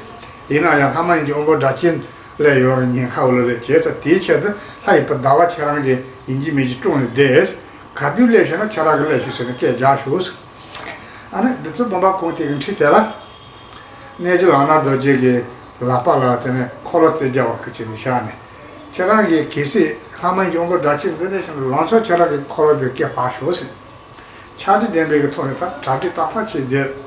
ཡིན་ན་ཡང་ལྷ་མ་ཡིན་གྱི་དབང་པོ་སྒྲ་གཅན་སླེབས་ཡོང་བའི་ཉེན་ཁ་འོ་ལོ་རེད། བྱས་ཙང་དེའི་ཆེད་དུ་ལྷ་ཡི་བུ་ཟླ་བ་ཁྱེད་རང་གིས་ཡིན་གཅིག་མིན་གཅིག་བཀྲོངས་ནས་བསྡད། ག་དུས་སླེབས་ཤེས་ན་ཁྱེད་རང་གིས་སླེབས་ཤོག་ཟེར་ནས་སྐད་རྒྱག་ཤོག་ཟེར། ཨ་ནི་བདུད་རྩི་བུམ་པ་གང་དེ་གི་འཁྲིས་དེ་ལ། གནས་རྗེ་ལག་ན་རྡོ་རྗེ་གི་ལག་པ་ལ་དེ་ནས་འཁོར་ལོ་རྩེ་རྒྱག་པ་ཁུར་བྱས་ནས་བཞག་ནས། ཁྱེད་རང་གིས་གལ་སྲིད་ལྷ་མ་ཡིན་གྱི་དབང་པོ་སྒྲ་གཅན་འདི་འདྲ་ཞིག་ལ་ལང་ཚོ་ཁྱེད་རང་གི་འཁོར་ལོ་འདིར་སྐད་འབག་ཤོག་ཟེར། ཆགས་ཞེན་ལྡན་པའི་གི་ཐོག་ནས་ད་གྲ་སྒྲིག་ཏག་ཏག་བྱས་བསྡད།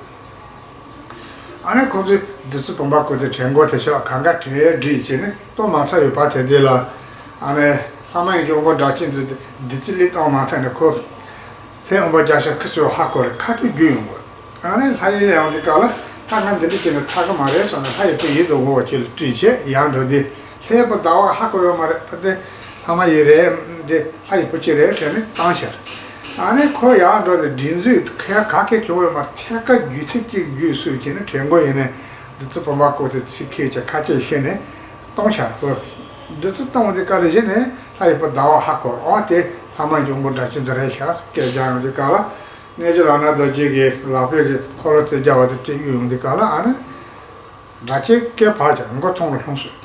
ཨ་ནི་ཁོང་ཚོས་བདུད་རྩི་བུམ་པ་གང་དེ་དྲན་གོ་དེ་ཤོག་གང་ག་དྲན་སྒྲིག་བྱས་ནས་གཏོང་མ་ཚར་བའི་བར་དེ་དེ་ལ། ཨ་ནི་ལྷ་མ་ཡིན་གྱི་དབང་པོ་སྒྲ་གཅན་འདི་བདུད་རྩི་ལས་གཏོང་མ་ཐུབ་ནས་ཁོ། ལྷའི་དབང་པོ་བརྒྱ་བྱིན་ཁུ་སུ་ཧ་གོ་རེ་ཁ་ཐུག་རྒྱུག་ཡོང་གོ། ཨ་ནི་ལྷ་ཡུལ་ལ་ཡོང་དུས་སྐབས་ལ་ད་ང་འདི་འདྲ་བྱས་ན་ཐར་གི་མ་རེད་བསམ་ནས་ལྷ་ཡི་བུ་ཡིད་དུ་འོང་བ་ཅིག་ལ་དྲིས་བྱས་ཡར་འགྲོ་དུས་ལྷའི་བུ་ཟླ་བ་ཧ་གོ་ཡོད་མ་རེད། ད་དེ་ལྷ་མ་ཡིན་རེད། འདི་ལྷ་ཡི་བུ་ཅིག་རེད་དྲན་ནས་བཏང་ཤར། ཨ་ནི་ཁོ་ཡར་འགྲོ་དུས་མགྲིན་མཛུབ་ཁ་ག་གེ་བྱུང་ཡོད་མ་རེད། ཐད་ཀར་རྒྱུག་ཚད་གཅིག་རྒྱུག་སུས་བྱས་ནས་དྲན་གོ་ཡིན་ནས་བདུད་རྩི་བུམ་པ་གང་དེ་ཚུར་ཁྱེར་བྱས་ཁ་ཕྱེ་བྱས་ནས་གཏོང་ཤར་གོ། བདུད་རྩི་གཏོང་དུས་སྐབས་ལ་གཞི་ནས་ལྷ་ཡི་བུ་ཟླ་བ་ཧ་གོ། ཨོ་དེ་ལྷ་མ་ཡིན་གྱི་དབང་པོ་སྒྲ་གཅན་འདི་རེད་ཤག་སྐད་རྒྱག་ཡོང་དུས་སྐབས་ལ། གནས་རྗེ་ལག་ན་རྡོ་རྗེ་གི་ལག་པའི་གི་འཁོར་ལོ་རྩེ་རྒྱག་པ་དེ་བྲིས་གཡུག་ཡོང་དུས་སྐབས་ལ། ཨ་ནི་སྒྲ་གཅན་སྐད་འབག་ཀྱང་མགོ་ཐོག་ལ་ལྷུང་སོང་།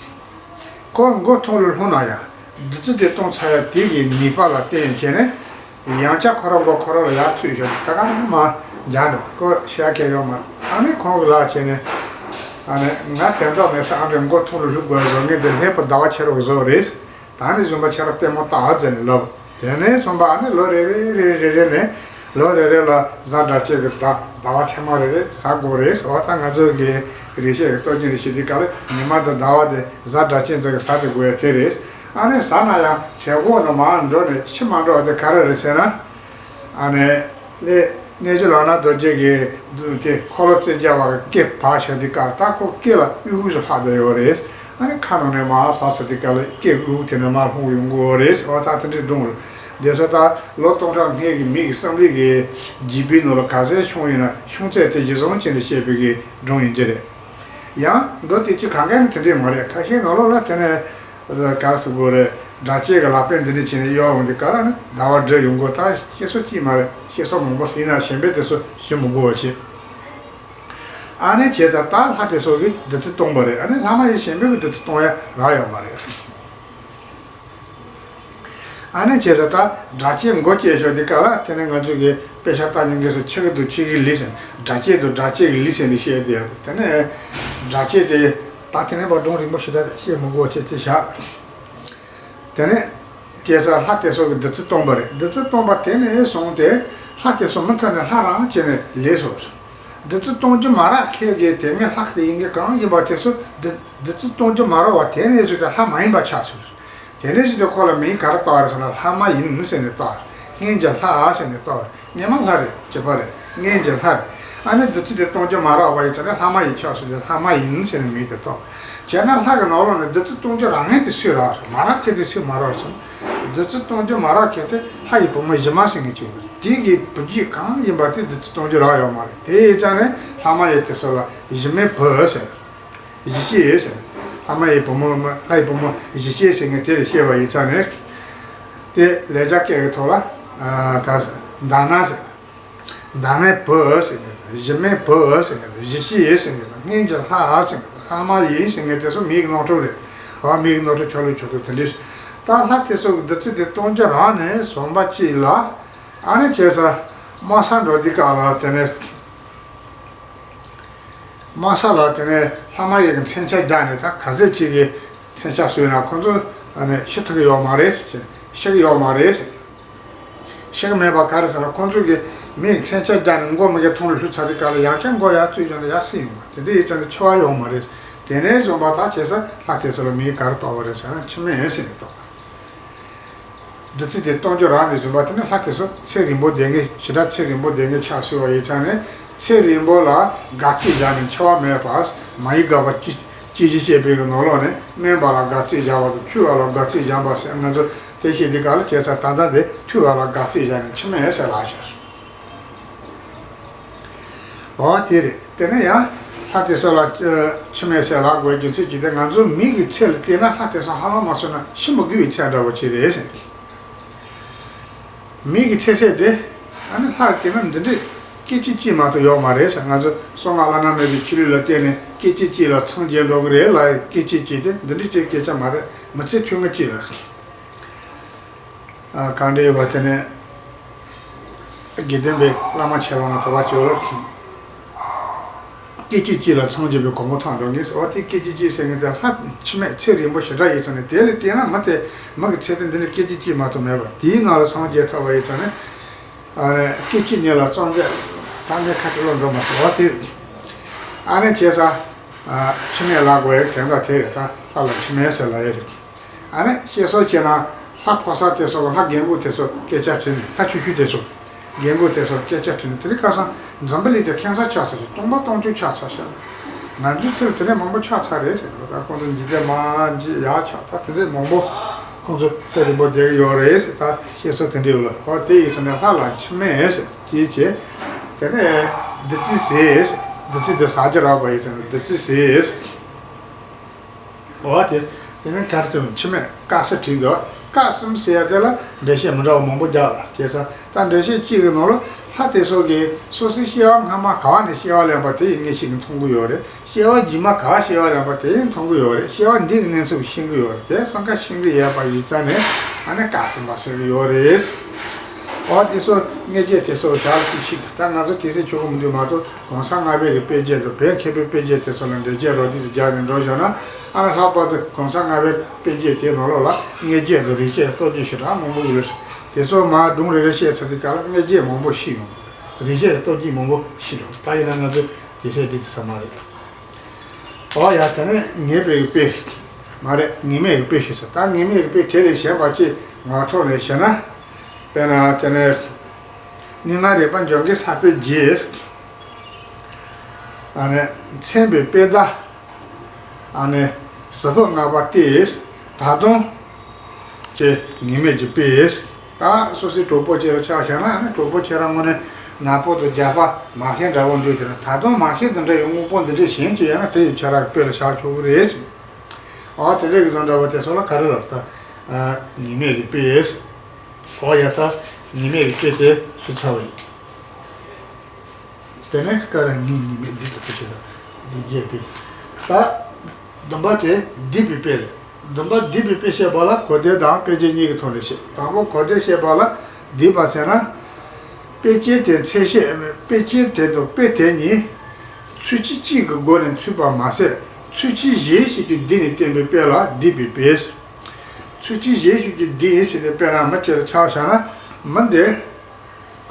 ཁོ་མགོ་ཐོག་ལ་ལྷུང་ན་ཡང་བདུད་རྩི་དེ་གཏོང་ཚར་ཡ་དེ་གི་ནུས་པ་ལ་བརྟེན་བྱས་ནས་ཡང་བསྐྱར་ཁོ་རང་མགོ་ཁོ་རང་ལ་ཡར་ཚུད་ཤོག་དེ་ད་ག་རང་མ་འཇགས་འགྲོ། ཁོ་ཤ་ཁད་ཡོད་མ་རེད། ཨ་ནི་ཁོང་གི་ལག་བྱས་ནས། ཨ་ནི་ང་དོན་དག་མེད་ས་ཨ་འདྲས་མགོ་ཐོག་ལ་ལྷུང་དགོས་བཟོ་ངེས་དེ་ལྷའི་བུ་ཟླ་བ་ཁྱེད་རང་གི་བཟོ་རེད། ད་ནི་བཟུང་བ་ཁྱེད་རང་ལྟད་མོ་ལྟ་ཟེར་ནས་ལབ། དེ་ནས་བཟུང་བ་ཨ་ནི་ལོ་རེ་རེ་རེ་རེ་རེ་ནས་ལོ་རེ་རེ་ལ་གཟའ་སྒྲ་གཅན་གྱི་ཟླ་ཟླ་བ་ཐེངས་མ་རེ་རེ་ཟ་དགོས་རེད་ཟེར་བ། ད་ང་ཚོ་གི་རིག་བྱེད་ཀྱི་སྟོབས་ཀྱིས་ཤེས་དུས་སྐབས་ལ་ཉི་མ་དང་ཟླ་བ་དེ་གཟའ་སྒྲ་གཅན་ཚོ་གི་ཟ་དེ་དགོས་ཡ་དེ་རེད། ཨ་ནི་ཟ་ན་ཡང་བྲེལ་གོག་ནས་མར་འགྲོ་ནས་ཕྱི་མ་འགྲོ་བ་དེ་ག་རེ་རེད་ཟེར་ན། ཨ་ནི་ལས། རྣལ་འབྱོར་ལག་ན་རྡོ་རྗེ་གི་དེ་འཁོར་ལོ་རྩེ་རྒྱག་པ་གི་སྐེ་བག་ཞོ་དེ་ཀ་ད་ཁོ་སྐེ་ལ་དབུལ་ཕོངས་སུ་ལྷག་བསྡད་ཡོད་རེད། ཨ་ནི་ཁ་ནང་ནས་མར་ཟགས་ཟེར་དེ་ཀ་ལ་སྐེ་དབུལ་ཕོངས་དེ་ནས་མར་ལྷུང་ཡོང་གི་ཡོད་རེད། འོ་ད་དེ་འདྲའི་སྒྲུང་རེད། དེ་ཚོ་ད་ལོ་སྟོང་ཕྲག་སྔོན་གྱི་མི་གི་བསམ་བློ་གི་འཇིགས་པའི་ནང་ལ་ག་ཚད་བྱུང་ཡིན་ན་ཆུང་ཚད་དེ་ཇི་བཟུང་བྱས་ནས་བཤད་པའི་གི་སྒྲུང་ཡིན་གྱི་རེད། ཡང་མདོ་སྡེ་སྤྱི་གང་ག་ནི་དེ་འདྲས་མ་རེད། ཁ་ཤས་ནང་ལོགས་ལ་དེ་ནས་ག་རེ་ཟེར་དགོས་རེད། སྒྲ་བཅས་ཀྱི་ལག་པས་འདི་འདྲས་བྱས་ནས་གཡོག་འོང་དུས་ག་ལ་ནི་ཟླ་བ་བསྒྲིལ་ཡོང་གི། ད་བཤད་སྲོལ་གཅིག་མ་རེད། བཤད་སྲོལ་མང་པོ་ཡིན་ན་གཞན་པས་དེ་ཚོ་ཞུ་མི་དགོས་པ་བྱས། ཨ་ནི་བྱས་ཙང་ད་ལྷ་དེ་ཚོ་གིས་བདུད་རྩི་བཏུང་བ་རེད། ཨ་ནི་ལྷ་མ་ཡིན་གཞན་པས་ཀྱི་བདུད་རྩི་བཏུང་ཡ་རག་ཡོད་མ་རེད། ཨ་ནི་བྱས་ཙང་ད་སྒྲ་བཅས་མགོ་བཅད་ཞོར་དེ་ཀ་ལ་དེ་ནས་ང་ཚོ་གི་དཔེ་ཆ་ལྟ་མཁན་གྱིས་སུ་ཆི་གི་འདུག་ཆི་གི་ལི་ཟེར། སྒྲ་བཅས་འདུག་སྒྲ་བཅས་ཀྱི་ལི་ཟེར་ནས་བཤད་དེ་ཡོད། དེ་ནས་སྒྲ་བཅས་དེ་ད་དེ་ནས་ཕར་སྒྲུང་རིང་པོ་ཞེ་དྲག་བཤད་མི་དགོས་བྱས་དེ་བཞག་དེ་ནས་བྱས་ཙང་ལྷ་དེ་ཚོ་གིས་བདུད་རྩི་བཏུང་བ་རེད། བདུད་རྩི་བཏུང་བ་དེ་ནས་བཟུང་སྟེ་ལྷ་དེ་ཚོ་མུ་མཐུད་ནས་ལྷ་རང་བྱས་ནས་ལས་སོ། བདུད་རྩི་གཏོང་རྒྱུ་མ་རག་མཁན་གྱི་དེ་སྔའི་ལྷ་ཡིན་གྱི་གང་ཡིན་པ་དེ་ཚོ་བདུད་བདུད་རྩི་གཏོང་རྒྱུ་མ་རག་པ་དེ་ནས་བཟུང་སྟེ་ལྷ་མ་ཡིན་པ་ཆགས་སོང་། དེ་ནས་བཟུང་སྟེ་ཁོ་ལ་མིང་ག་རེ་བཏགས་རེད་ཟེར་ན་ལྷ་མ་ཡིན་ཟེར་ནས་བཏགས་རེད། སྔོན་གྱི་ལྷ་ཟེར་ནས་བཏགས་རེད། སྔོན་མ་ལྷ་རེད། བྱས་པ་རེད། སྔོན་གྱི་ལྷ་རེད། ཨ་ནི་བདུད་རྩི་དེ་གཏོང་རྒྱུ་མ་རག་པ་ཡིན་ཙང་ནས་ལྷ་མ་ཡིན་ཆགས་སོང་སྟེ་ལྷ་མ་ཡིན་ཟེར་ནས་མིང་དེ་བཏགས། བྱས་ན་ལྷ་གི་ནང་ལོགས་ནས་བདུད་རྩི་གཏོང་རྒྱུ་རག་མཁན་དེ་སུ་རག་རེད། མ་རག་མཁན་དེ་སུ་མ་རག་རེད་ཟེར་ན། བདུད་རྩི་གཏོང་རྒྱུ་མ་རག་མཁན་དེ་ལྷ་ཡི་བུ་མོ་གཞི་མ་ཟེར་མཁན་ཅིག་ཡོད་རེད། དེ་གི་བུ་རྒྱུད་གང་ཡིན་པ་དེ་བདུད་རྩི་གཏོང་རྒྱུ་རག་ཡོད་མ་རེད། དེ་ཡིན་ཙང་ནས་ལྷ་མ་ཡིན་དེ་ཚོ་ལ་གཞི་མའི་བུ་ཟེར། གཞི་ཤེས་ཟེར། ལྷ་མ་ཡི་བུ་མོ་མ་ལྷ་ཡི་བུ་མོ་གཞི་ཤེས་ཟེར་མཁན་དེ་ལ་བཤད་པ་ཡིན་ཙང་ནས། དེ་ལེགས་སྦྱར་སྐད་ཀྱི་ཐོག་ལ་ཨ་ག་ཟེར། མདའ་ན་ཟེར། མདའ་ནའི་བུ་ཟེར་མཁན་དང་། གཞི་མའི་བུ་ཟེར་མཁན་དང་། གཞི་ཤེས་ཟེར་མཁན་དང་། སྔོན་གྱི་ལྷ་ཟེར་མཁན་དང་། ལྷ་མ་ཡིན་ཟེར་མཁན་དེ་ཚོ་མིང་གི་རྣམ་གྲངས་རེད། འོ་མིང་གི་རྣམ་གྲངས་ཆགས་ལུགས་ཆགས་ལུགས་དེ་འདྲ། ད་ལྷ་དེ་ཚོ་གི་བདུད་རྩི་དེ་གཏོང་རྒྱུ་རག་ནས་བཟོས་པ་གཅིག་ལ། ཨ་ནི་བྱས་ཙང་དམག་སར་འགྲོ་དུས་སྐབས་ལ་དེ་ནས། དམག་སར་ལ་དེ་ནས་ལྷ་མ་ཡིན་གྱི་མཚོན་ཆ་རྒྱག་ནས། ད་ག་ཚོད་ཅིག་གིས་མཚོན་ཆ་བཟོས་ན་ཁོ་ཚོ་ཨ་ནི་ཤི་ཐུབ་ཀྱི་ཡོད་མ་རེད་ཟེར། ཤི་གི་ཡོད་མ་རེད་ཟེར། ཤི་གི་མེད་པ་ག་རེ་ཟེར་ན། ཁོ་ཚོ་གིས་མིས་མཚོན་ཆ་རྒྱག་ནས་མགོ་མ་གི་ཐོག་ལ་ལྷུད་ཚར་དུས་སྐབས་ལ་ཡང་བསྐྱར་མགོ་ཡར་བཙུགས་བྱུང་ན་ཡར་སྲེག་ཡོང་བ་དེ་འདྲ་ཡིན་ཙང་ནས་འཆི་བ་ཡོད་མ་རེད། དེ་ནས་བཟུང་བ་ད་བྱས་ཙང་ལྷ་དེ་ཚོ་ལ་མིང་ག་རེ་བཏགས་པ་རེད་ཟེར་ན་འཆི་མེད་ཟེར་ནས་བཏགས། བདུད་རྩི་དེ་གཏོང་རྒྱུ་རག་ནས་བཟུང་བ་དེ་ནི་ལྷ་དེ་ཚོ་ཚེ་རིང་པོ་བསྡད་མཁན། ཞེ་དྲག་ཚེ་རིང་པོ་བསྡད་མཁན་ཆགས་སོང་བ་ཡིན་ཙང་ནས། ཚེ་རིང་པོ་ལ་དགའ་ཚིག་བཞག་ནས་འཆི་བ་མེད་པ། མ་ཡི་དགའ་བ་སྐྱེ་སྐྱེ་ཤི་བྱེད་པའི་གི་ནང་ལོགས་ནས། སྨན་པ་ལ་དགའ་ཚིག་བཞག་པ་དང་། ཆོས་པ་ལ་དགའ་ཚིག་བཞག་པ་ཟེར། ང་ཚོ་དེ་བཤད་དུས་སྐབས་ལ་བྱས་ཙང་ད་ལྟ་དེ་ཆོས་པ་ལ་དགའ་ཚིག་བཞག་ནས་འཆི་མེད་ཟེར་ལབ་ཤག་འོ་དེ་རེད། དེ་ནས་ཡང་ལྷ་དེ་ཚོ་ལ་ཨ་འཆི་མེད་ཟེར་ལབ་དགོས་རྒྱུ་མཚན་གཅིག་དེ། ང་ཚོ་མི་གི་ཚེ་ལ་བལྟས་ན་ལྷ་དེ་ཚོ་ཧ་ལམ་མ་སོང་ན་ཤི་མི་དགོས་པའི་ཚད་འདྲ་བོ་ཅིག་རེད་ཟེར། མི་གི་ཚེ་ཚད་དེ་ཨ་ནི་ལྷ་ལ་བལྟས་ན་འདི་འདྲའི་སྐད་ཅིག་གཅིག་མ་གཏོགས་ཡོད་མ་རེད་ཟེར། ང་ཚོ་གསང་སྔགས་བླ་ན་མེད་པའི་ཆོས་ལུགས་ལ་བརྟེན་ནས་སྐད་ཅིག་གཅིག་ལ་སངས་རྒྱས་འགྲོ་གི་རེད་ལབ་ཡ་སྐད་ཅིག་གཅིག་དེ་འདི་འདྲའི་ཅིག་སྐད་ཆ་མ་རེད། མི་ཚེ་ཐུང་ངུ་གཅིག་ལ། ཨ་གང་འདྲ་ཡོད་པ་དེ་ནས་དགེ་ལྡན་པའི་བླ་མ་ཆེ་བ་ང་ཐོབ་པ་བྱེད་པར། སྐད་ཅིག་གཅིག་ལ་སངས་རྒྱས་པའི་གོ་འཕང་ཐོབ་འགྲོ་ངེས་ཟེར་བ་དེ། སྐད་ཅིག་གཅིག་ཟེར་མཁན་དེ་ལྷ་འཆི་མེད་ཚེ་རིང་པོ་ཞེ་དྲག་ཡིན་ཙང་ནས། དེ་ལ་བལྟས་ན་མི་དེ་མི་གི་ཚེ་དེ་འདི་ནས་སྐད་ཅིག་གཅིག་མ་གཏོགས་མེད་པ། དེའི་ནང་ལ་སངས་རྒྱས་ཐོབ་པ་ཡིན་ཙང་ནས། ཨ་ནི་སྐད་ཅིག་ཉིད་ལ་སངས་རྒྱས་ཐང་གའི་ཁ་ཐུག་ལ་འགྲོ་མ་ཟེར་བ་དེ། ཨ་ནི་བྱས་ཙང་ཨ་འཆི་མེད་ལབ་དགོས་ཡ་དོན་དག་དེ་རེད། ད་ལྷ་ལ་འཆི་མེད་ཟེར་ལབ་ཡ་དེ། ཨ་ནི་བཤད་སྲོལ་བྱས་ན་ལྷ་ཕོ་གསར་དེ་ཚོ་གི་ལྷ་རྒན་རྒོན་དེ་ཚོ་སྐད་ཆ་དྲིས་ནས། ལྷ་ཆུང་ཆུང་དེ་ཚོ་རྒན་རྒོན་དེ་ཚོ་སྐད་ཆ་དྲིས་ནས། དེ་རིང་ཁ་སང་འཛམ་བུ་གླིང་དེ་ཁེངས་ས་ཆགས་ཚར་ཤག་སྟོང་པ་སྟོང་རྐྱང་ཆགས་ཚར་ཤག་ང་ཚོའི་ཚེ་ལ་དེ་འདྲ་མང་པོ་ཆགས་ཚར་རེད་ཟེར། ད་ཁོང་ཚོ་འཇིག་རྟེན་མར་འཇིག་ཡར་ཆགས། ད་དེ་འདྲ་མང་པོ་ཁོང་ཚོ་ཚེ་རིང་པོ་བསྡད་ཀྱི་ཡོད་རེད་ཟེར། ད་བཤད་སྲོལ་དེ་འདྲ་ཡོད་ལ། འོ་དེ་ཡིན་ཙང་ནས་ལྷ་ལ་འཆི་མེད་ཟེར་གྱི་བྱས། དེ་ནས་བདུད་རྩི་ཟེར། བདུད་རྩི་དེ་ཟ་རྒྱུ་རག་པ་ཡིན་ཙང་ནས་བདུད་རྩི་ཟེར། འོ་དེ། དེ་ནས་གར་དུ་འཆི་མེད་སྐབས་གསུམ་བྲིས་འདུག་སྐབས་གསུམ་ཟེར་ཡ་དེ་ལ་འགྲེལ་བཤད་མི་འདྲ་བ་མང་པོ་རྒྱག་ལ། བྱས་ཙང་ད་འགྲེལ་བཤད་གཅིག་གི་ནང་ལ་ལྷ་དེ་ཚོ་གིས་སོ་སོའི་སྐྱེ་བ་སྔ་མ་ག་བ་ནས་སྐྱེ་བ་ལེན་པ་དེ་ཡིན་ངེས་ཤིག་མཐོང་གི་ཡོད་རེད། སྐྱེ་བ་རྗེས་མ་ག་བ་སྐྱེ་བ་ལེན་པ་དེ་ཡིན་མཐོང་གི་ཡོད་རེད། སྐྱེ་བ་འདི་གི་གནས་ཚུལ་ཤེས་ཀྱི་ཡོད་རེད། དེ་སང་ག་ཤེས་ཀྱི་ཡོད་པ་ཡིན་ཙང་ནས་ཨ་ནི་སྐབས་གསུམ་པ་ཟེར་གྱི་ཡོད་རེད། འོ་དེ་ཚོ་མངལ་སྐྱེས་དེ་ཚོ་ཞག་ལ་གཅིག་ཤི། ད་ང་ཚོ་དེ་ཚོ་ཆོ་ག་མི་འདུག་མ་གཏོགས་གོང་ས་ལྔ་པའི་གི་དཔེ་བརྗོད་དང་བོད་མཁས་པའི་དཔེ་བརྗོད་དེ་ཚོ་ལ་འགྲེལ་བརྗོད་རོབ་རྩིས་རྒྱག་ནས་འགྲོ་བཞག་ན། ཨ་ནི་ལྷག་པར་དུ་གོང་ས་ལྔ་པའི་དཔེ་བརྗོད་དེའི་ནང་ལོགས་ལ་མངལ་སྐྱེས་དང་རེག་བྱའི་ལྟོ་གོས་ཞེ་དྲག་མང་པོ་ཡོད་རེད། དེ་ཚོ་མར་སྒྲུང་རེ་རེ་བཤད་ཚར་དུས་སྐབས་ལ་མངལ་སྐྱེས་མང་པོ་ཤི་ཡོང་། རེག་བྱའི་ལྟོ་གོས་མང་པོ་ཤི་འགྲོ། ད་ཡིན་ན་ང་ཚོས་དེ་ཚོ་འགྲིག་ཐུབ་ས་མ་རེད། འོ་ཡ། དེ་ནས་ངེས་པའི་དཔེ། མ་རེད། ངེས་མེད་ཀྱི་དཔེ་ཞུ་ས། ད་ངེས་མེད་ཀྱི་དཔེ་དེ་ལས་གཞན་པ་ཅིག་ངག་ཐོག་ནས་བཤད་ན། དཔེར་ན་དེ་ནས་ གནས་ལྔ་རིག་པ་འཇོམས་མཁན་ས་པཎ་རྗེས། ཨ་ནི་མཚན་དཔེའི་དཔེ་བརྡ། ཨ་ནི་ཟུར་ཕོགས་ལྔ་པ་སྟེ། ད་དུང་ཀྱི་ངེས་མེད་ཀྱི་དཔེ། ད་སོ་སོའི་གྲོགས་པོ་ཁྱེད་རང་ཆ་བཞག་ན། ཨ་ནི་གྲོགས་པོ་ཁྱེད་རང་དངོས་གནས་ནག་པོ་དང་རྒྱགས་པ་མ་ཤེས་འདྲ་བོ་འདུག་དེ་ན། ད་དུང་མ་ཤེས་དེ་འདྲ་ཡི་དངོས་པོ་འདི་འདྲ་གཞན་ཅིག་ཡོད་ན་དེ་ཡི་ཁྱེད་རང་དཔེ་ལ་བཞག་ཆོག་གི་རེད། ཨ་དེ་འདྲ་གི་བཟོ་འདྲ་བོ་དེ་ཚོ་ལ་ག་རེ་ལབ། ད་ངེས་མེད་ཀྱི་དཔེ། ཨོ་ཡ། ད་ངེས་མེད་ཀྱི་དཔེ་དེ་ཚུར་ཚར་བ་ཡིན། དེ་ནས་ཀ་ར་ངེས་ངེས་མེད་སྡིག་པའི་དཔེ་བཤད་ད། སྡིག་བྱེད་དཔེ། ད་བདུན་པ་དེ་སྡིག་པའི་དཔེ་རེད། བདུན་པ་སྡིག་པའི་དཔེ་བཤད་པ་ལ་གོ་བདེ་དང་དཔེ་ཅན་གཉིས་ཀྱི་ཐོག་ནས་བཤད། དང་པོ་གོ་བདེ་བཤད་པ་ལ་སྡིག་པ་ཟེར་ན། དཔེ་ཅན་དེ་མཚན་བཤད། དཔེ་ཅན་དེ་དང་དཔེ་དེ་གཉིས་ཚུལ་གཅིག་གཅིག་གི་སྒོ་ནས་མཚོན་པ་མ་ཟད། ཚུལ་གཅིག་གཞན་ཞིག་གི་སྡེ་ནས་བསྟན་པའི་དཔེ་ལ་སྡིག་པའི་དཔེ། ཚུལ་གཅིག་གཞན་ཞིག་གི་སྡེ་ཟེར་ཏེ། དཔེར་ན་མི་ཅིག་ལ་ཆ་བཞག་ན། མི་འདི་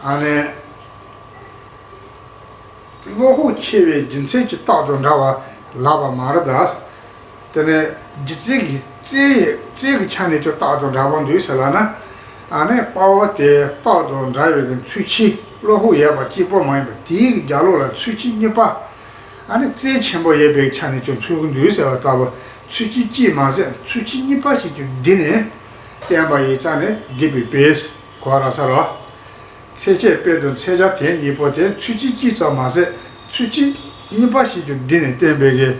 ཨ་ནི་བློ་ཁོག་ཆེ་བའི་རྒྱུ་མཚན་གྱིས་རྟགས་དང་འདྲ་བ་ལབ་པ་མ་རེད་ད། དེ་ནས་སྒྱུ་རྩལ་གྱི་རྩལ་ཡི་རྩལ་གྱི་ཆ་ནས་ཀྱང་རྟགས་དང་འདྲ་བོ་འདུག་ཟེར་ལབ་ན། ཨ་ནི་དཔའ་བོ་དེ་རྟགས་དང་འདྲ་བའི་གི་ཚུལ་གཅིག་བློ་ཁོག་ཡོད་པ་གཅིག་པོ་མ་ཡིན་པ། དེའི་གི་རྒྱབ་ལོགས་ལ་ཚུལ་གཅིག་གཉིས་པ། ཨ་ནི་རྩལ་ཆེན་པོ་ཡོད་པའི་ཆ་ནས་ཀྱང་མཚོན་གྱི་འདུག་ཟེར་བ་ལྟ་བུ། ཚུལ་གཅིག་གཅིག་མ་ཟད་ཚུལ་གཅིག་གཉིས་པ་ཞིག་གི་སྡེ་ནས་བསྟན་པ་ཡིན་ཙང་ནས་སྡིག་པའི་དཔེ། གོ་ར་ས་རོ། མཚན་བཤད་དཔེ་དང་མཚན་བྱ་དེ་གཉིས་པོ་དེ་ཚུལ་གཅིག་གཅིག་ཙམ་མ་ཟད་ཚུལ་གཅིག་གཉིས་པ་ཞིག་གི་སྡེ་ནས་བསྟན་པའི་གི།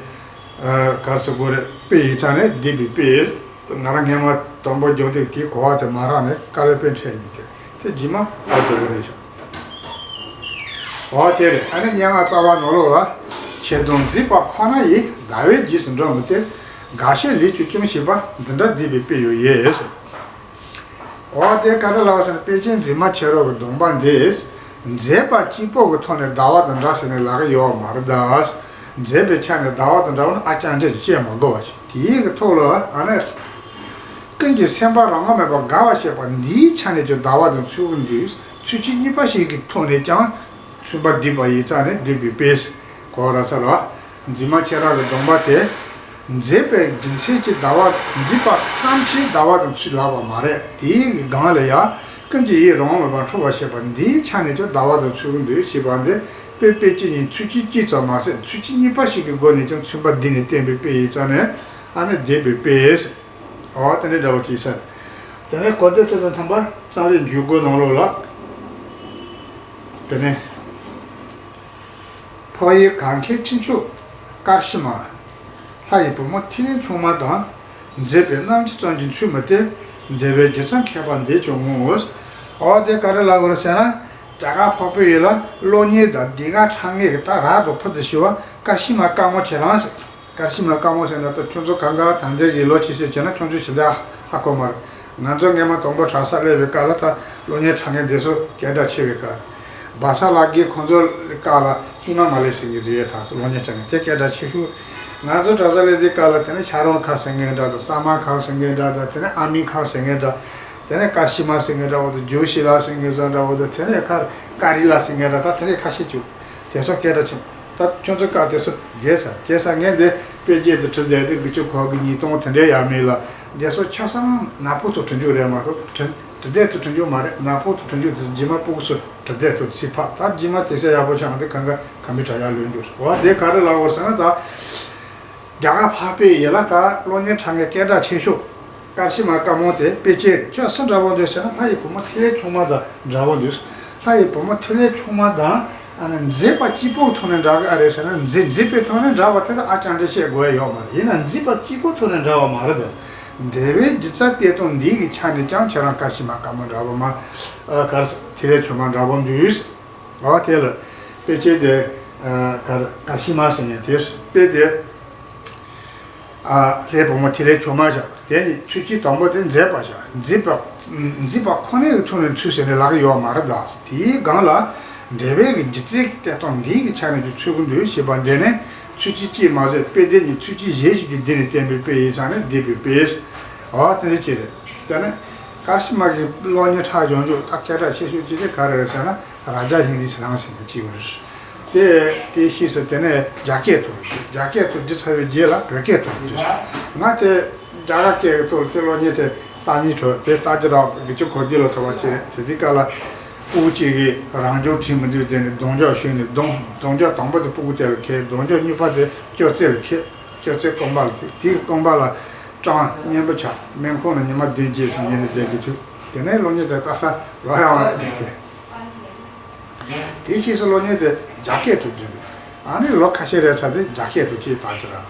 ཨ་ག་རེ་ཟེར་དགོས་རེད། དཔེ་ཡིན་ཙང་ནས་སྡིག་པའི་དཔེ། ང་རང་སྔས་མ་དང་པོ་སྦྱོང་དུས་དེའི་གོ་བ་དེ་མ་རག་ནས་དཀའ་ལས་དཔེ་འཕྲད་ཡིན་ཏེ། དེ་རྗེས་མ་ད་དེ་བོ་རེད་ཤག་ཨོ་དེ་རེད། ཨ་ནི་སྙན་ངག་རྩ་བ་ནང་ལོགས་ལ། བྱེད་དང་མཛད་པ་ཁོ་ན་ཡིས། ཟླ་བའི་རྗེས་སུ་འགྲོ་མི་སྟེར། དགའ་ཤས་ལས་ཀྱིས་སྐྱོང་བྱེད་པ། འདི་འདྲ་སྡིག་པའི་དཔེ་ཡོད་ཡེ་ཟེར། འོ་དེ་ག་རེ་ལབ་ཟེར་ན། དཔེ་ཅན་འཛིན་མ་བྱེད་རོགས་ཀྱི་སྡོམ་པ་འདི། མཛད་པ་གཅིག་པོ་གི་ཐོག་ནས་ཟླ་བ་དང་འདྲ་ཟེར་ནས་ལབ་ཀྱི་ཡོད་མ་རེད་ད། མཛད་པའི་ཆ་ནས་ཟླ་བ་དང་འདྲ་བ་ནི་ཨ་ཅང་འདྲ་ཞིག་བཤད་མ་དགོས་པ་ཞིག་དེའི་གི་ཐོག་ལ་ཨ་ནི། ཀུན་གྱི་སེམས་པ་རང་ངོ་མེད་པར་དགའ་བར་བྱེད་པ་འདིའི་ཆ་ནས་ཀྱང་ཟླ་བ་དང་ཚུལ་གྱི་འདུས་ཚུལ་གཅིག་གཉིས་པ་ཞིག་གི་ཐོག་ནས་ཀྱང་མཚོན་པ་སྡིག་པ་ཡིན་ཙང་ནས་སྡིག་པའི་དཔེ། གོ་ར་ས་རོ། འཛིན་མ་བྱེད་རོགས་ཀྱི་སྡོམ་པ་དེ། མཛད་པའི་རྒྱུ་མཚན་གྱིས་ཟླ་བ། མཛད་པ་ཙམ་གྱིས་ཟླ་བ་དང་ཚུལ་ལབ་པ་མ་རེད། དེའི་གི་སྒང་ལ་ཡང་ཀུན་གྱི་ཡིད་རང་ངོ་མེད་པར་འཕྲོག་པར་བྱེད་པ་འདིའི་ཆ་ནས་ཀྱང་ཟླ་བ་དང་ཚུལ་གྱི་འདུས་བྱས་པ་འདི། དཔེ་དཔེ་གཅིག་ཉིད་ཚུལ་གཅིག་གཅིག་ཙམ་མ་ཟད་ཚུལ་གཅིག་གཉིས་པ་ཞིག་གི་སྒོ་ནས་ཀྱང་མཚོན་པ་སྡིག་ནས་བསྟན་པའི་དཔེ་ཡིན་ཙང་ནས་ཨ་ནི་སྡིག་པའི་དཔེ། འོ་དེ་འདྲའི་འདྲ་བོ་ཅིག་ཟེར། དེ་ནས་གོ་བདེ་དེ་དང་མཐུན་པར་རྩོམ་རིག་འཇུག་སྒོ་ནང་ལོགས་ལ། དེ་ནས། ཕོ་ཡི་གང་ཁེ་ཁྱི་མཆུ་དཀར་ཕྱི་མ། ལྷ་ཡི་བུ་མོ་ཐིག་ལེ་ཆུང་མ་དང་། མཛེས་པའི་རྣམ་འགྱུར་ཙམ་གྱིས་མཚུངས་མི་སྟེར། འདས་པའི་རྒྱུ་མཚན་མཁས་པ་འདས་ཀྱང་ངོ་། འོ་དེ་ག་རེ་ལབ་དགོས་རེད་ཟེར་ན། རྒྱ་གར་འཕགས་པའི་ཡུལ་ལ་གློག་བརྙན་དང་ལྡན་དགའ་འཕྲང་ངེས་ཀྱི་ད་རག་ཏུ་ཕུལ་དུ་ཞུ་བ་དཀར་ཕྱི་མ་དཀར་མོ་ཁྱེད་རང་ཟེར། དཀར་ཕྱི་མ་དཀར་མོ་ཟེར་ན་ད་ཁྱོད་ཚོ་གང་ག་ད་ལྟའི་གི་ལོ་ཆེ་ཤོས་བྱས་ན་ཁྱོད་ཚོ་ཇི་ལྟར་ཧ་གོ་མ་རེད། ང་ཚོ་སྔས་མ་དང་པོ་གྲྭ་ས་སླེབས་པའི་སྐབས་ལ་ད་གློག་བརྙན་འཁྲབ་མཁན་དེ་ཚོ་སྐད་གྲགས་ཆེ་བའི་སྐབས། བ་ས་ལ་གི་ཁོང་ཚོ་སྐབས་ལ་ཧི་མ་མ་ལེ་ཟེར་གྱི་རེད། ད་གློག་བརྙན་འཁྲབ་མཁན་དེ་སྐད་གྲགས་ཆེ་ཤོས། ང་ཚོ་གྲྭ་ས་སླེབས་དུས་སྐབས་ལ་དེ་ནས་ཤ་རོང་ཁ་ཟེར་མཁན་འདྲ་དང་། ས་མ་ཁ་ཟེར་མཁན་འདྲ་དང་། དེ་ནས་ཨ་མི་ཁ་ཟེར་མཁན་འདྲ། དེ་ནས་དཀར་ཕྱི་མ་ཟེར་མཁན་འདྲ་བོ་དང་། ཇོ་ཤི་ལ་ཟེར་མཁན་འདྲ་བོ་དང་། དེ་ནས་ཁ་ཀ་རི་ལ་ཟེར་མཁན་འདྲ། ད་དེ་ནས་ཁ་ཤས་བྱུང་། དེ་ཚོ་སྐད་གྲགས་ཆེན་པོ། ད་ཁྱོད་ཚོ་སྐབས་དེ་ཚོ་རྒས་ཚར་རྒས་ཚར། ངས་འདི་དཔེ་རྒྱན་དུ་བྲིས་བསྡད་དེ་དགུ་བཅུ་གོ་གི་ཉིས་སྟོང་དེ་འདྲའི་ཡར་མར་ལ་དེ་ཚོ་ཆ་ཚང་ནག་པོ་ཚོ་བྲིས་རྒྱུ་རེད་མ་གཏོགས། བྲིས་བྲིས་བསྡད་དུ་བྲིས་རྒྱུ་མ་རེད། ནག་པོ་ཚོ་བྲིས་རྒྱུ་དེ་ཚོ་རྗེས་མ་སྤུ་གུ་ཚོ་བྲིས་བསྡད་དུ་ཚིག་ཕག་ད་རྗེས་མ་དེ་ཚོ་ཡག་པོ་ཆགས་དེ་གང་ག་ཁམ་པུ་ཊར་ཡར་ལོན་རྒྱུ་རེད། འོ་དེ་ག་རེ་ལབ་དགོས་ཟེར་ན། ད་རྒྱ་གར་འཕགས་པའི་ཡུལ་ལ་ད་གློག་བརྙན་འཁྲབ་མཁན་སྐད་གྲགས་ཆེ་ཤོས། དཀར་ཕྱི་མ་དཀར་མོ་དེ་དཔེ་ཅན་རེད། ཁྱོད་སུ་འདྲ་བོ་འདུག་ཟེར་ན། ལྷ་ཡི་བུ་མོ་ཐིག་ལེ་ཆུང་མ་དང་འདྲ་བོ་འདུག་ལྷ་ཡི་བུ་མོ་ཐིག་ལེ་ཆུང་མ་དང་། ཨ་ནི་མཛེས་པ་གཅིག་པོའི་ཐོག་ནས་འདྲ་གི་ཨ་རེད་ཟེར་ན། མཛེས་མཛེས་པའི་ཐོག་ནས་འདྲ་བ་དེ་ད་ཨ་ཅང་དེ་བཤད་དགོས་ཡ་ཡོད་མ་རེད། ཡིན་ན་མཛེས་པ་གཅིག་པོའི་ཐོག་ནས་འདྲ་བ་མ་རེད་དེ། འདས་པའི་སྒྱུ་རྩལ་བསྟན་སྟངས་འདི་གི་ཆ་ནས་ཀྱང་ཁྱེད་རང་དཀར་ཕྱི་མ་དཀར་མོ་འདྲ་བོ་མ། ཨ་གར་ཐིག་ལེ་ཆུང་མ་འདྲ་བོ་འདུག་འོ་དེ་ལ་དཔེ་ཅན་དེ། ཨ་གར་དཀར་ཕྱི་མ་ཟེར་ནས་དེ་དཔེ་དེ། ཨ་ལྷའི་བུ་མོ་ཐིག་ལེ་ཆུང་མ་བཞག་དེ་ནི་ཚུལ་གཅིག་དང་པོ་དེ་མཛེས་པ་བཞག་མཛེས་པ། མཛེས་པ་ཁོ་ནའི་ཐོག་ནས་ཚུལ་ཟེར་ནས་ལབ་ཀྱི་ཡོད་མ་རེད་ད། དེའི་སྒང་ལ་འདས་པའི་གི་སྒྱུ་རྩལ་གྱི་བསྟན་སྟངས་འདིའི་གི་ཆ་ནས་ཀྱི་ཚུལ་གྱི་འདུས་བྱས་པ་འདི་ནི་ཚུལ་གཅིག་གཅིག་མ་ཟད་དཔེ་དེ་ཉིད་ཚུལ་གཅིག་གཞན་ཞིག་གི་སྡེ་ནས་བསྟན་པའི་དཔེ་ཡིན་ཙང་ནས་སྡིག་པའི་དཔེ། འོ་དེ་འདྲ་ཅིག་རེད། དེ་ནས་དཀར་ཕྱི་མ་གི་གློག་བརྙན་འཁྲབ་སྦྱོང་རྒྱུ་ད་སྐད་གྲགས་ཆེ་ཤོས་ཅིག་དེ་ག་རེ་རེད་ཟེར་ན། རཱ་ཇ་ཧིན་དི་སི་རང་ཟེར་ནས་གཅིག་རེད། དེ་དེ་ཤེས་སོང་། དེ་ནས་རྒྱ་སྐད་ཐོག་རྒྱ་སྐད་ཐོག་བསྒྱུར་ཚར་བའི་རྗེས་ལ་བོད་སྐད་ཐོག་བསྒྱུར་སོང་། ང་དེ་རྒྱ་གར་སྐད་ཀྱི་ཐོག་ལ་དེ་གློག་བརྙན་དེ་ལྟ་སྙིང་བྲོ། དེ་ལྟ་རྒྱུ་རང་དགུ་བཅུ་གོ་བདུན་ལ་ཐོབ་པ་ཅིག་རེད། དེ་དུས་སྐབས་ལ་ ཕྲུ་གུ་གཅིག་གིས་རང་སྦྱོང་བྱེད་མི་འདོད་ཟེར་ནས་རྡུང་རྒྱག་ཞུས་ནས་རྡུང་། རྡུང་རྒྱག་དང་པོ་དེ་ཕྲུ་གུ་དེ་ལ་ཁེལ། རྡུང་རྒྱག་གཉིས་པ་དེ་ཅོག་ཙེ་ལ་ཁེལ། ཅོག་ཙེ་རྐང་པ་ལ་ཁེལ། དེའི་རྐང་པ་ལ་སྐྲངས། གཉན་པོ་ཆགས། སྨན་ཁང་ལ་ཉི་མ་བདུན་བརྒྱད་ཙམ་ཉལ་ནས་བསྡད་དགོས་ཐུག་དེ་ནས་གློག་བརྙན་དེ་ལྟ་ས་རོགས་ཡོང་བ་རེད་དེ། དེའི་རྗེས་སུ་གློག་བརྙན་དེ་རྒྱ་སྐད་དུ་བསྒྱུར་འདུག་ཨ་ནི་ལོ་ཁ་ཤས་རེད་ཚར་དེ་རྒྱ་སྐད་དུ་ཅིག་བལྟ་རྒྱུ་ར།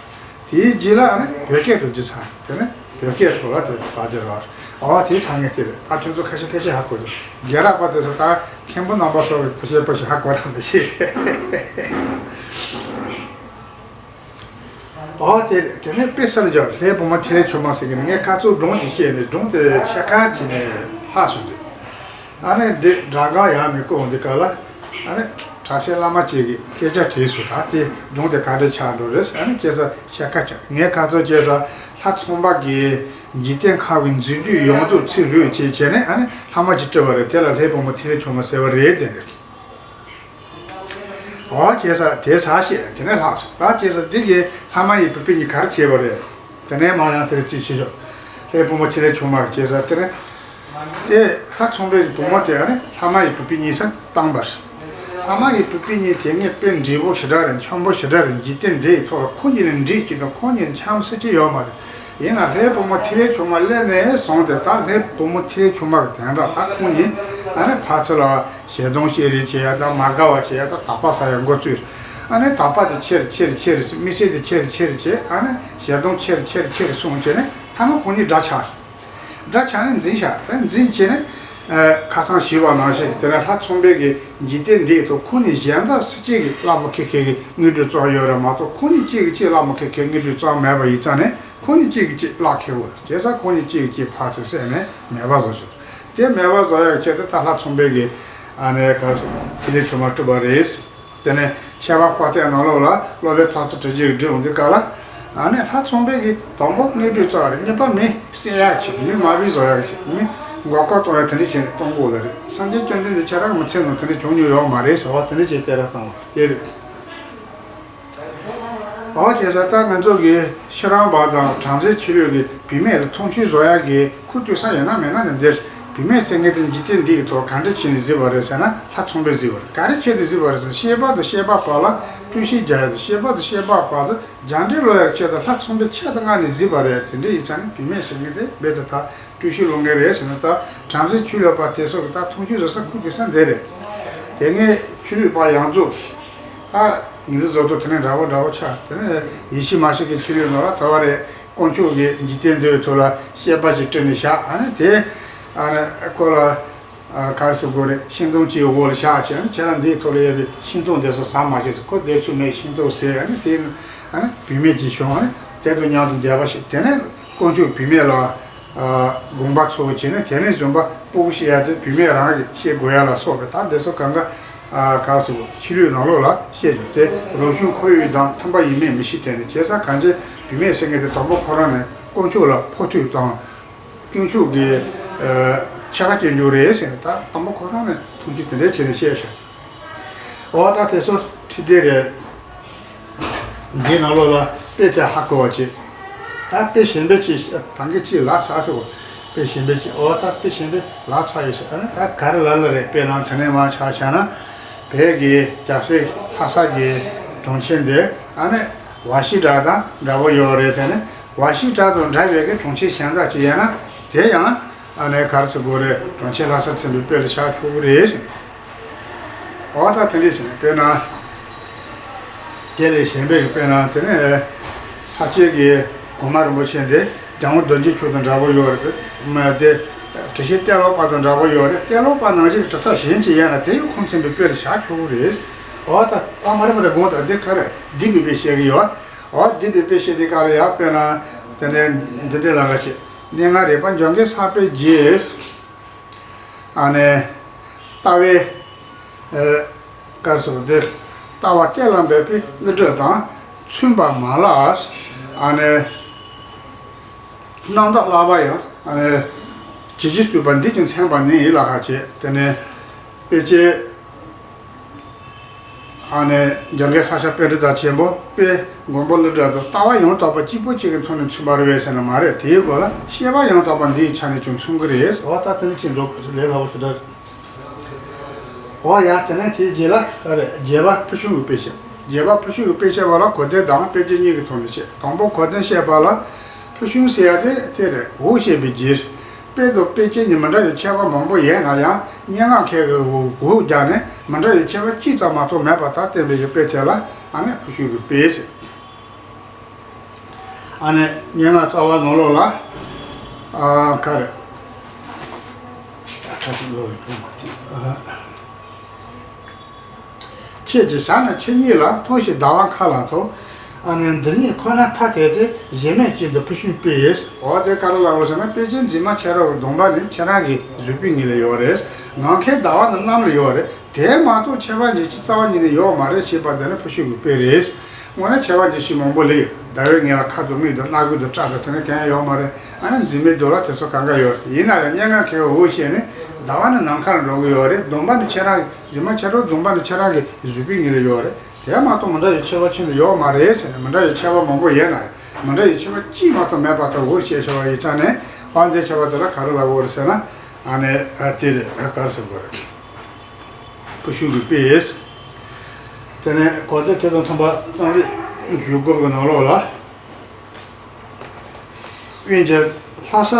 དེའི་རྗེས་ལ་ཨ་ནི་བོད་སྐད་དུ་བསྒྱུར་ཚར། དེ་ནི་བོད་སྐད་ཐོག་ལ་དེ་བལྟ་རྒྱུ་ར། ཨོ་དེའི་ཐ་སྙད་དེ་རེད། ད་ཁྱོད་ཚོ་ཁ་ཤས་ཁ་ཤས་ཧ་གོ་འདུག་རྒན་རབས་པ་དེ་ཚོ་ད་མཁན་པོ་རྣམ་པ་སོགས་ཀྱི་ཁ་ཤས་པ་ཞིག་ཧ་གོ་ར་མི་ཤེས། ཨོ་དེ་རེད། དེ་ནས་དཔེ་གསར་འཇོག་ལྷའི་བུ་མོ་ཐིག་ལེ་ཆུང་མ་ཟེར་གི་ནི་ངས་ཁ་ཚུར་སྒྲུང་ཅིག་བཤད་ནས་སྒྲུང་དེ་ཆེ་ཁ་བྱས་ནས་ལྷག་སོང་འདུག་ཨ་ནི་འདི་སྦྲག་སྒང་ཡང་མི་བཀོད་འདི་ག་ལ། ཨ་ནི་གྲྭ་སའི་བླ་མ་གཅིག་གིས་སྐད་ཆ་དྲིས་སོང་། ད་དེ་སྒྲུང་དེ་ག་འདྲ་ཆགས་འགྲོ་རེད། ཨ་ནི་སྐྱེས་ས་ཤ་ཁ་ཆགས། ངས་ཁ་ཚོ་སྐྱེས་ས་ལྷ་ཚངས་པ་གིས་འཇིག་རྟེན་ཁམས་ཀྱི་འཛིན་སྡུད་ཡོངས་རྫོགས་ཚུར་རུལ་བྱས་བྱས་ནས་ཨ་ནི་ལྷ་མོ་གཅིག་བསྐྲུན་པ་རེད། དེ་ལ་ལྷའི་བུ་མོ་ཐིག་ལེ་ཆུང་མ་ཟེར་བ་རེད་ཟེར་རེད། ཨོ་བྱས་ས་དེ་ཟ་ཤེས་དེ་ནས་ལྷག་སོང་། ད་བྱས་ས་འདི་གིས་ལྷ་མ་ཡི་བུ་སྤུན་གཉིས་ག་རེ་བྱས་པ་རེད། དེ་ནས་མ་ཡང་དེར་ཅིག་བྱེད་ཤོག་ལྷའི་བུ་མོ་ཐིག་ལེ་ཆུང་མ་གིས་བྱས་ས་དེ་ནས། དེ་ལྷ་ཚངས་པའི་བུ་མོ་དེ་ཨ་ནི་ལྷ་མ་ཡི་བུ་སྤུན་གཉིས་སར་བཏང་པ་རེད། ལྷ་མ་ཡི་བུ་སྤུན་གཉིས་དེ་ངས་དཔེ་འབྲས་བུ་ཞེ་དྲག་རེད། འཆམ་པོ་ཞེ་དྲག་རེད། འཇིག་རྟེན་འདི་ཡི་ཐོག་ལ་ཁོ་གཉིས་ལས་འགྲིག་གཅིག་དང་ཁོ་གཉིས་འཆམ་སྲིད་ཀྱི་ཡོད་མ་རེད། ཡིན་ན་ལྷའི་བུ་མོ་ཐིག་ལེ་ཆུང་མ་སླེབས་ནས་བཟུང་སྟེ་ད་ལྷའི་བུ་མོ་ཐིག་ལེ་ཆུང་མ་གི་དོན་དག་ད་ཁོ་གཉིས་ཨ་ནི་ཕར་ཚུར་ལ་ཞལ་གདོང་བཤེར་རེས་བྱེད་ཡ་དང་མ་དགའ་བ་བྱེད་ཡ་དང་དག་པ་ཟ་ཡ་འགོ་བཙུགས། ཨ་ནི་དག་པ་དེ་ཆེར་ཆེར་ཆེར་མི་ཚེ་དེ་ཆེར་ཆེར་བྱེད། ཨ་ནི་ཞལ་གདོང་ཆེར་ཆེར་ཆེར་སོང་བྱས་ནས་མཐའ་མ་ཁོ་གཉིས་འདྲ་ཆགས། འདྲ་ཆགས་ནས་འཛིང་བཞག་དེ་འཛིང་བྱས་ནས། ཨ། ཁ་སང་ཞུས་པ་ནང་བཞིན་དེ་ནས་ལྷ་ཚངས་པས་ཀྱི་འཇིག་རྟེན་འདིའི་ཐོག་ཁོ་གཉིས་གཞན་དག་སུ་གཅིག་གིས་གླ་མ་ཁེ་ཁེ་གི་དངོས་གྲུབ་བཙལ་ཡོད་རེད་མ་གཏོགས་ཁོ་གཉིས་གཅིག་གིས་གཅིག་གླ་མ་ཁེ་ཁེ་དངོས་གྲུབ་བཙལ་མེད་པ་ཡིན་ཙང་ནས་ཁོ་གཉིས་གཅིག་གིས་གཅིག་གླ་ཁེ་བོ་བྱས་ཙང་ཁོ་གཉིས་གཅིག་གིས་གཅིག་ཕར་ཚུར་བསད་ནས་མེད་པ་བཟོ་བྱུང་། དེ་མེད་པ་བཟོ་ཡག་ཆེད་དུ་ད་ལྷ་ཚངས་པས་ཀྱི་ཨ་ནེ་གར་སོང་ཐིག་ལེ་ཆུང་མ་བསྐྲུན་པ་རེད། དེ་ནས་ཁྱད་པར་ཕོ་ཐལ་ནང་ལོགས་ལ་སློབ་དཔོན་ཐོག་བརྩེགས་གྲུ་བཞི་གིས་བསྒྲིགས་འོང་དུས་སྐབས་ལ། ཨ་ནི་ལྷ་ཚངས་པས་ཀྱི་དང་པོ་དངོས་གྲུབ་བཙལ་བ་རེད། གཉིས་པ་མི་བསད་ཡག་ཆེད་དུ་མི་མ་བུ་བཟོ་ཡག་ཆེད་དུ་མི་མགོ་སྐོར་གཏོང་ཡག་དེ་འདྲ་བྱས་ནས་གཏོང་དགོས་ལ་རེད། སངས་རྒྱས་བཅོམ་ལྡན་འདས་ཁྱེད་རང་གི་མི་ཚེ་ནང་དེ་འདྲ་བྱུང་མྱོང་ཡོད་མ་རེད་ཟེར་བ་དེ་འདྲ་བྱས་བལྟས་ར་བཏང་བ་དེ་རེད། ཨོ་བྱས་ཙང་ད་ང་ཚོ་གི་ཤེས་རབ་པ་དང་བྲམ་ཟེ་ཆོས་ལུགས་ཀྱི་བུད་མེད་ལ་མཐོང་ཆུང་བཟོ་ཡག་གི་ཁུ་བཏུད་ས་ཡོད་ན་མེད་ན་ནི་འདིར་བུད་མེད་ཟེར་མཁན་དེ་འཇིག་རྟེན་འདི་ཡི་ཐོག་ག་འདྲ་བྱས་ནས་གཟིགས་པ་རེད་ཟེར་ན་ལྷ་ཚངས་པས་གཟིགས་པ་རེད། ག་རེ་བྱས་ཏེ་གཟིགས་པ་རེད་ཟེར་ན་བཤད་པ་དང་བཤད་པ་བར་ལ་བཀྲ་ཤིས་རྒྱག་ཡག་དང་བཤད་པ་དང་བཤད་པ་བར་དུ་རྒྱ་འདྲེ་ལོ་ཡག་ཆེད་དུ་ལྷ་ཚངས་པས་ཆེད་དུ་མངགས་ནས་གཟིགས་པ་རེད། དེ་འདྲ་ཡིན་ཙང་ནི་བུད་མེད་ཟེར་མཁན་དེ་རྦད་དེ་ད་བཀྲ་ཤིས་ལོ་ངན་རེད་ཟེར་ན་ད་བྲམ་ཟེ་ཆོས་ལུགས་པ་དེ་ཚོ་གི་ད་མཐོང་ཆུང་བཟོ་ས་ཁུ་བཏུད་ས་འདི་རེད། དེ་སྔའི་ཆོས་ལུགས་པ་ཡོངས་རྫོགས་ཀྱིས་ད་ངེས་འཛིན་བཟོ་ཐོག་དེ་ནས་འདྲ་པོ་འདྲ་པོ་ཆགས། དེ་ནས་ཡེ་ཤུ་མ་ཤི་ཀའི་ཆོས་ལུགས་ནང་ལ་ད་བར་རེད། དཀོན་མཆོག་གིས་འཇིག་རྟེན་འདིའི་ཐོག་ལ་བཤད་པ་ཅིག་བསྐྲུན་ནས་བཞག་ཨ་ནི་དེ་ཨ་ནི་ཁོ་ལ་ཨ་ག་རེ་ཟེར་དགོས་རེད། ཤིང་སྡོང་ཅིག་འོག་ལ་བཞག་བྱས་ཨ་ནི་ཁྱེད་རང་འདིའི་ཐོག་ལ་ཡོད་པའི་ཤིང་སྡོང་དེ་ཚོ་ཟ་མ་བྱེད་ཟེར། ཁོ་བསྡད་ཚུལ་མེད་ཤིང་སྡོང་ཟས། ཨ་ནི་དེ་ཨ་ནི་བུད་མེད་ཅིག་བྱུང་། ཨ་ནི་དེ་དང་མཉམ་དུ་བསྡད་པ་ཞིག་དེ་ནས་དཀོན་མཆོག་བུད་མེད་ལ་ཨ་དགོངས་པ་ཚོལ་བྱས་ནས་དེ་ནས་བཟུང་པ་སྤུ་གུ་བཤད་ཡ་དེ་བུད་མེད་རང་གིས་བཤད་དགོས་ཡ་ལ་སོགས་པའི་ད་འདི་ཚོ་གང་ག་ཨ་ག་རེ་ཟེར་དགོས། ཆོས་ལུགས་ནང་ལོགས་ལ་བཤད་ཀྱང་དེ་རང་བྱུང་ཁོར་ཡུག་དང་མཐུན་པ་ཡིན་མིན་མི་ཤེས། དེ་ནས་བྱས་ཙང་གང་ཅི་བུད་མེད་ཟེར་མཁན་དེ་དང་པོ་ཁོ་རང་ནས་དཀོན་མཆོག་ལ་ཕོག་ཐུག་དང་། དཀོན་མཆོག་གི་ཨ་ཕྱག་ཕྱིད་འཇུག་རེད་ཟེར་ནས་ད་དང་པོ་ཁོ་རང་ནས་མཐོང་ཆུང་དེ་འདྲ་བྱས་ནས་བཤད་ཤག་འོ་ད་དེ་ཚོ་ཁྲིད་དེ་རེད། འདིའི་ནང་ལོགས་ལ་དཔེ་དེ་ཧ་གོ་བ་ཅིག་ད་དཔེ་གཞན་པའི་ཅིག་ད་གིན་ཅིག་ལབ་ཚར་ཤག་དཔེ་གཞན་པའི་ཅིག་འོ་ད་དཔེ་གཞན་པའི་ལབ་ཚར་ཡོད་ཟེར། ཨ་ནི་ད་ག་རེ་ལབ་ལ་རེད། དཔེར་ན་དེ་ནས་མར་ཆ་བཞག་ན་བོད་ཀྱི་རྒྱལ་སྲས་ལྷ་ས་གི་གྲོང་ཁྱེར་འདི་ཨ་ནི་ཝ་ཤི་ཏྲ་དང་འདྲ་པོ་ཡོད་རེད། དེ་ནི་ཝ་ཤི་ཏྲ་དང་འདྲ་བའི་གི་གྲོང་ཁྱེར་གཞན་དག་ཅིག་ཡིན་ན་དེ་ཡང་ཨ་ནི་ག་རེ་ཟེར་དགོས་རེད། གྲོང་ཁྱེར་ལྷ་ས་ཚན་པའི་དཔེ་ལ་བཞག་ཆོག་གི་རེད་ཟེར། འོ་ད་དེ་འདྲས་ཟེར་ནས་དཔེར་ན། དེ་ལས་གཞན་པའི་དཔེར་ན་དེ་ནས་ས་སྐྱའི་གི་གོང་མ་རིན་པོ་ཆེ་འདི་སྦྲང་བུ་རྡོ་རྗེ་ཁྱོད་དང་འདྲ་པོ་ཡོད་རེད། མ་དེ་དྲི་ཤེས་གཏེར་ལོ་པ་དང་འདྲ་པོ་ཡོད་རེད། གཏེར་ལོ་པ་ནང་བཞིན་གྱི་དྲི་ཐག་གཞན་ཅིག་ཡིན་ན་དེ་ཡང་ཁོང་ཚན་པའི་དཔེ་ལ་བཞག་ཆོག་གི་རེད། འོ་ད་ཨ་མ་རེད་མ་རེད་དགོངས་དག་འདི་ག་རེ་སྡིག་པའི་དཔེ་བཤད་གི་ཡོད། འོ་སྡིག་པའི་དཔེ་བཤད་དེ་ག་རེ་ཡག་དཔེར་ན་དེ་ནས་འདི་འདྲས་ལ་ག་བྱེད། གནས་ལྔ་རིག་པ་འཇམ་མགོན་ས་པཎ་གྱིས། ཨ་ནི། ལྟ་བའི། ཨེ། ག་རེ་ཟེར་དགོས་རེད། ལྟ་བ་གཏེར་ལ་འབེབས་པའི་གླུ་སྒྲ་དང་མཚུངས་པ་མ་ལགས། ཨ་ནི། རྣམ་དག་བསླབ་པ་ཡང་ཨ་ནི། ཇི་བཞིན་བསྡུས་པ་འདིས་ཀྱང་མཚོན་པ་ནི་ལ་ཁ་བྱེད་དེ་ནས། དཔེ་ཆའི། ཨ་ནི་འཇམ་མགོན་ས་སྐྱ་པཎྜི་ཏ་ཆེན་པོ་དཔེ་མགོན་པོ་གླུ་སྒྲ་དང་ལྟ་བ་ཡང་དག་པ་གཅིག་པུ་གཅིག་གི་ཐོག་ནས་མཚོན་པ་རེད་པས་ཟེར་ན་མ་རེད། དེའི་སྒོ་ལ་ཤེས་པ་ཡང་དག་པ་འདིའི་ཆ་ནས་ཀྱང་མཚོན་གྱི་རེད། འོ་ད་དེ་འདྲ་ཅིག་འགྲོ་དགོས་ལས་སླ་པོ་ཞེ་དྲག་རེད། འོ་ཡ། དེ་ནས་དེའི་རྗེས་ལ་ག་རེ། རྒྱས་པ་ཕུལ་བྱུང་གི་དཔེ་བཤད། རྒྱས་པ་ཕུལ་བྱུང་གི་དཔེ་བཤད་པ་ལ་གོ་བདེ་དང་དཔེ་ཅན་གཉིས་ཀྱི་ཐོག་ནས་བཤད། དང་པོ་གོ་བདེ་བཤད་པ་ལ་ཕུལ་བྱུང་ཟེར་ཡ་དེ་དེ་རེད། འོག་བཤད་པའི་རྗེས། དཔེ་དང་དཔེ་ཅན་གཉིས་མི་འདྲ་བའི་ཁྱད་པར་མང་པོ་ཡོད་ན་ཡང་སྙན་ངག་མཁན་གྱིས་འོག་སྦྱར་ནས་མི་འདྲ་བའི་ཁྱད་པར་གཅིག་ཙམ་མ་གཏོགས་མེད་པ་ལྟར་བསྟན་པའི་དཔེ་དེ་ལ་ཨ་ནི་ཕུལ་བྱུང་གི་དཔེ་ཟེར། ཨ་ནི་སྙན་ངག་རྩ་བ་ནང་ལོགས་ལ། ཨ། ག་རེ། ཨ། ཁ་ཅིག་ལོག་ཡོད་པ་མ་ཐིག་ཨ། ཁྱེད་ཀྱི་ཞལ་ནི་ཕྱི་ཉིད་ལ། མཐོང་ཞིང་ཟླ་བ་མཁའ་ལ་མཐོ། ཨ་ནི་འདི་ཉིད་ཁོ་ན་ཐ་དད་དེ། གཞི་མེད་ཅན་དུ་ཕུལ་བྱུང་དཔེ་ཡིས། འོ་དེ་ག་རེ་ལབ་པ་ཟེར་ན། དཔེ་ཅན་འཛིན་མ་ཁྱེད་རང་གི་སྡོམ་པ་ནི་ཁྱེད་རང་གི་བཟོད་པའི་ངོས་ལ་ཡོད་རེད། ངག་མཁན་ཟླ་བ་ནི་གནམ་ལ་ཡོད་རེད། དེ་མ་གཏོགས་ཁྱད་པར་འབྱེད་ཕྱིར་རྩ་བ་ཉིད་ནས་ཡོད་མ་རེད་ཞེས་པ་དེ་ནི་ཕུལ་བྱུང་གི་དཔེ་རེད། དངོས་གནས་ཁྱད་པར་འབྱེད་ཕྱིར་མང་པོ་ལས་ཡོད། ཟླ་བའི་ངོས་ལ་མཁའ་དང་མིག་དང་སྣ་ཁུག་དང་སྐྲ་དང་དེ་ནི་གང་ཡང་ཡོད་མ་རེད། ཨ་ནི་འཛིན་མའི་མདོ་ལ་དེ་ཚོ་གང་ག་ཡོད་རེད། ཡིན་ན་ཡང་སྙན་ངག་མཁན་འོག་བཤད་ནས་ཟླ་བ་ནི་ནམ་མཁའ་ལ་འགྲོ་གི་ཡོད་རེད། སྡོམ་པ་ནི་ཁྱེད་རང་གི། འཛིན་མ་ཁྱེད་རང་སྡོམ་པ་ནི་ཁྱེད་རང་གི་བཟོད་པའི་ངོས་ལ་ཡོད་རེད། དེ་མ་གཏོགས་མི་འདྲ་བའི་ཁྱད་པར་ཁྱོན་ནས་ཡོད་མ་རེད་ཟེར་ནས། མི་འདྲ་བའི་ཁྱད་པར་མང་པོ་ཡོད་ན་རེད། མི་འདྲ་བའི་ཁྱད་པར་གཅིག་མ་གཏོགས་མེད་པ་ལྟ་བུ་བཤད་བྱ་བ་ཡིན་ཙང་ནས། འོ་འདིའི་ཁྱད་པར་དེ་ལ་ག་རེ་ལབ་དགོས་རེད་ཟེར་ན། ཨ་ནི་ཨ་དེ་རེད། ཨ། ག་རེ་ཟེར་དགོས་རེད། ཕུལ་བྱུང་གི་དཔེ་ཡིས། དེ་ནས་གོ་བདེ་དེ་དང་མཐུན་པ་རྩོམ་རིག་འཇུག་སྒོམ་གྱི་ནང་ལོགས་ལ། དབེན་གྱི་ལྷ་ས་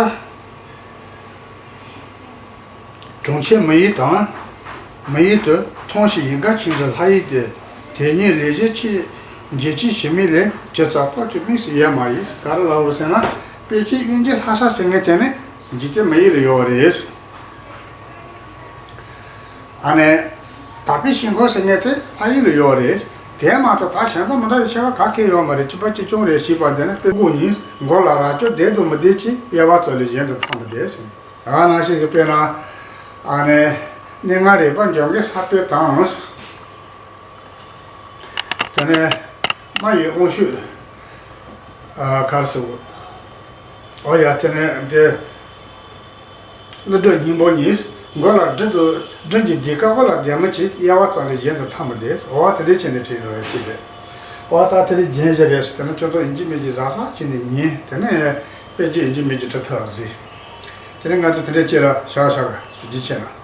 གྲོང་ཁྱེར་མི་ཡུལ་དང་། མི་ཡུལ་དུ་མཐོང་ཞིང་ཡིད་དགའ་བྱེད་འགྱུར་ལྷ་ཡུལ་ཏེ། དེ་ཉིད་ལས་བྱེད་ཆེས་འབྱེད་ཅིང་ཞི་མི་ལས། ཇི་ལྟར་རྟོག་ཅིང་དམིགས་སུ་ཡོད་མ་ཡིན། ག་རེ་ལབ་པ་ཟེར་ན། དཔེ་ཅན་དབེན་གྱི་ལྷ་ས་ཟེར་མཁན་དེ་ནི་འཇིག་རྟེན་མི་ཡུལ་ལ་ཡོད་རེད། ཨ་ནི་དག་པའི་ཞིང་ཁམས་ཟེར་མཁན་དེ་ལྷ་ཡུལ་ལ་ཡོད་རེད། དེ་མ་གཏོགས་ད་གཞན་དག་མི་འདྲ་བའི་ཁྱད་པར་ག་གེ་ཡོད་མ་རེད། གཅིག་པ་གཅིག་རྐྱང་རེད་ཞེས་པ་དེ་ནི་དཔེ་མགོ་གཉིས། མགོ་ལ་རྭ་ཅོ་བསྡད་དང་མི་བསྡད་ཀྱི། དབྱེ་བ་རྩ་ལས་གཞན་དུ་འཐབ་མི་བདེ་ཟེར། ཨ་ནང་བཞིན་གྱི་དཔེར་ན། ཨ་ནི་གནས་ལྔ་རིག་པ་འཇོམས་མཁན་ས་པཎ་དང་། དེ་ནས་རྨ་ཡི་དབང་ཕྱུག་ཨ། ག་རེ་ཟེར། འོ་ཡ། དེ་ནས་དེ་ཀླུ་སྒྲུབ་སྙིང་པོ་གཉིས། མགོ་ལ་སྦྲུལ་དང་སྦྲུལ་གྱི་ཟློས་གར། དབུ་ལ་ལྡེ་མིག་ཅན། དབྱེ་བ་རྩ་ལས་གཞན་དུ་འཐབ་མི་བདེ། འོ་དེ་འདྲའི་ཆེད་ནས་བྲིས་ཡོད་རེད་ཅེས་རེད། འོ་ད་དེ་རིང་རྒྱན་བཞི་རེད་ཟེར། དེ་ནས་སྤྱི་ལྡོག་ཡིན་གཅིག་མིན་གཅིག་གཟབ་གཟབ་བྱས་ནས་ཉན། དེ་ནས་དཔེ་ཅན་ཡིན་གཅིག་མིན་གཅིག་འབྲི་ཐུབ་པ་བཟོས། དེ་ནས་ང་ཚོ་དེ་འདྲའི་ཅིག་ལ་བཞག་བཞག་ག་རྒྱུ་ཆེ་ན།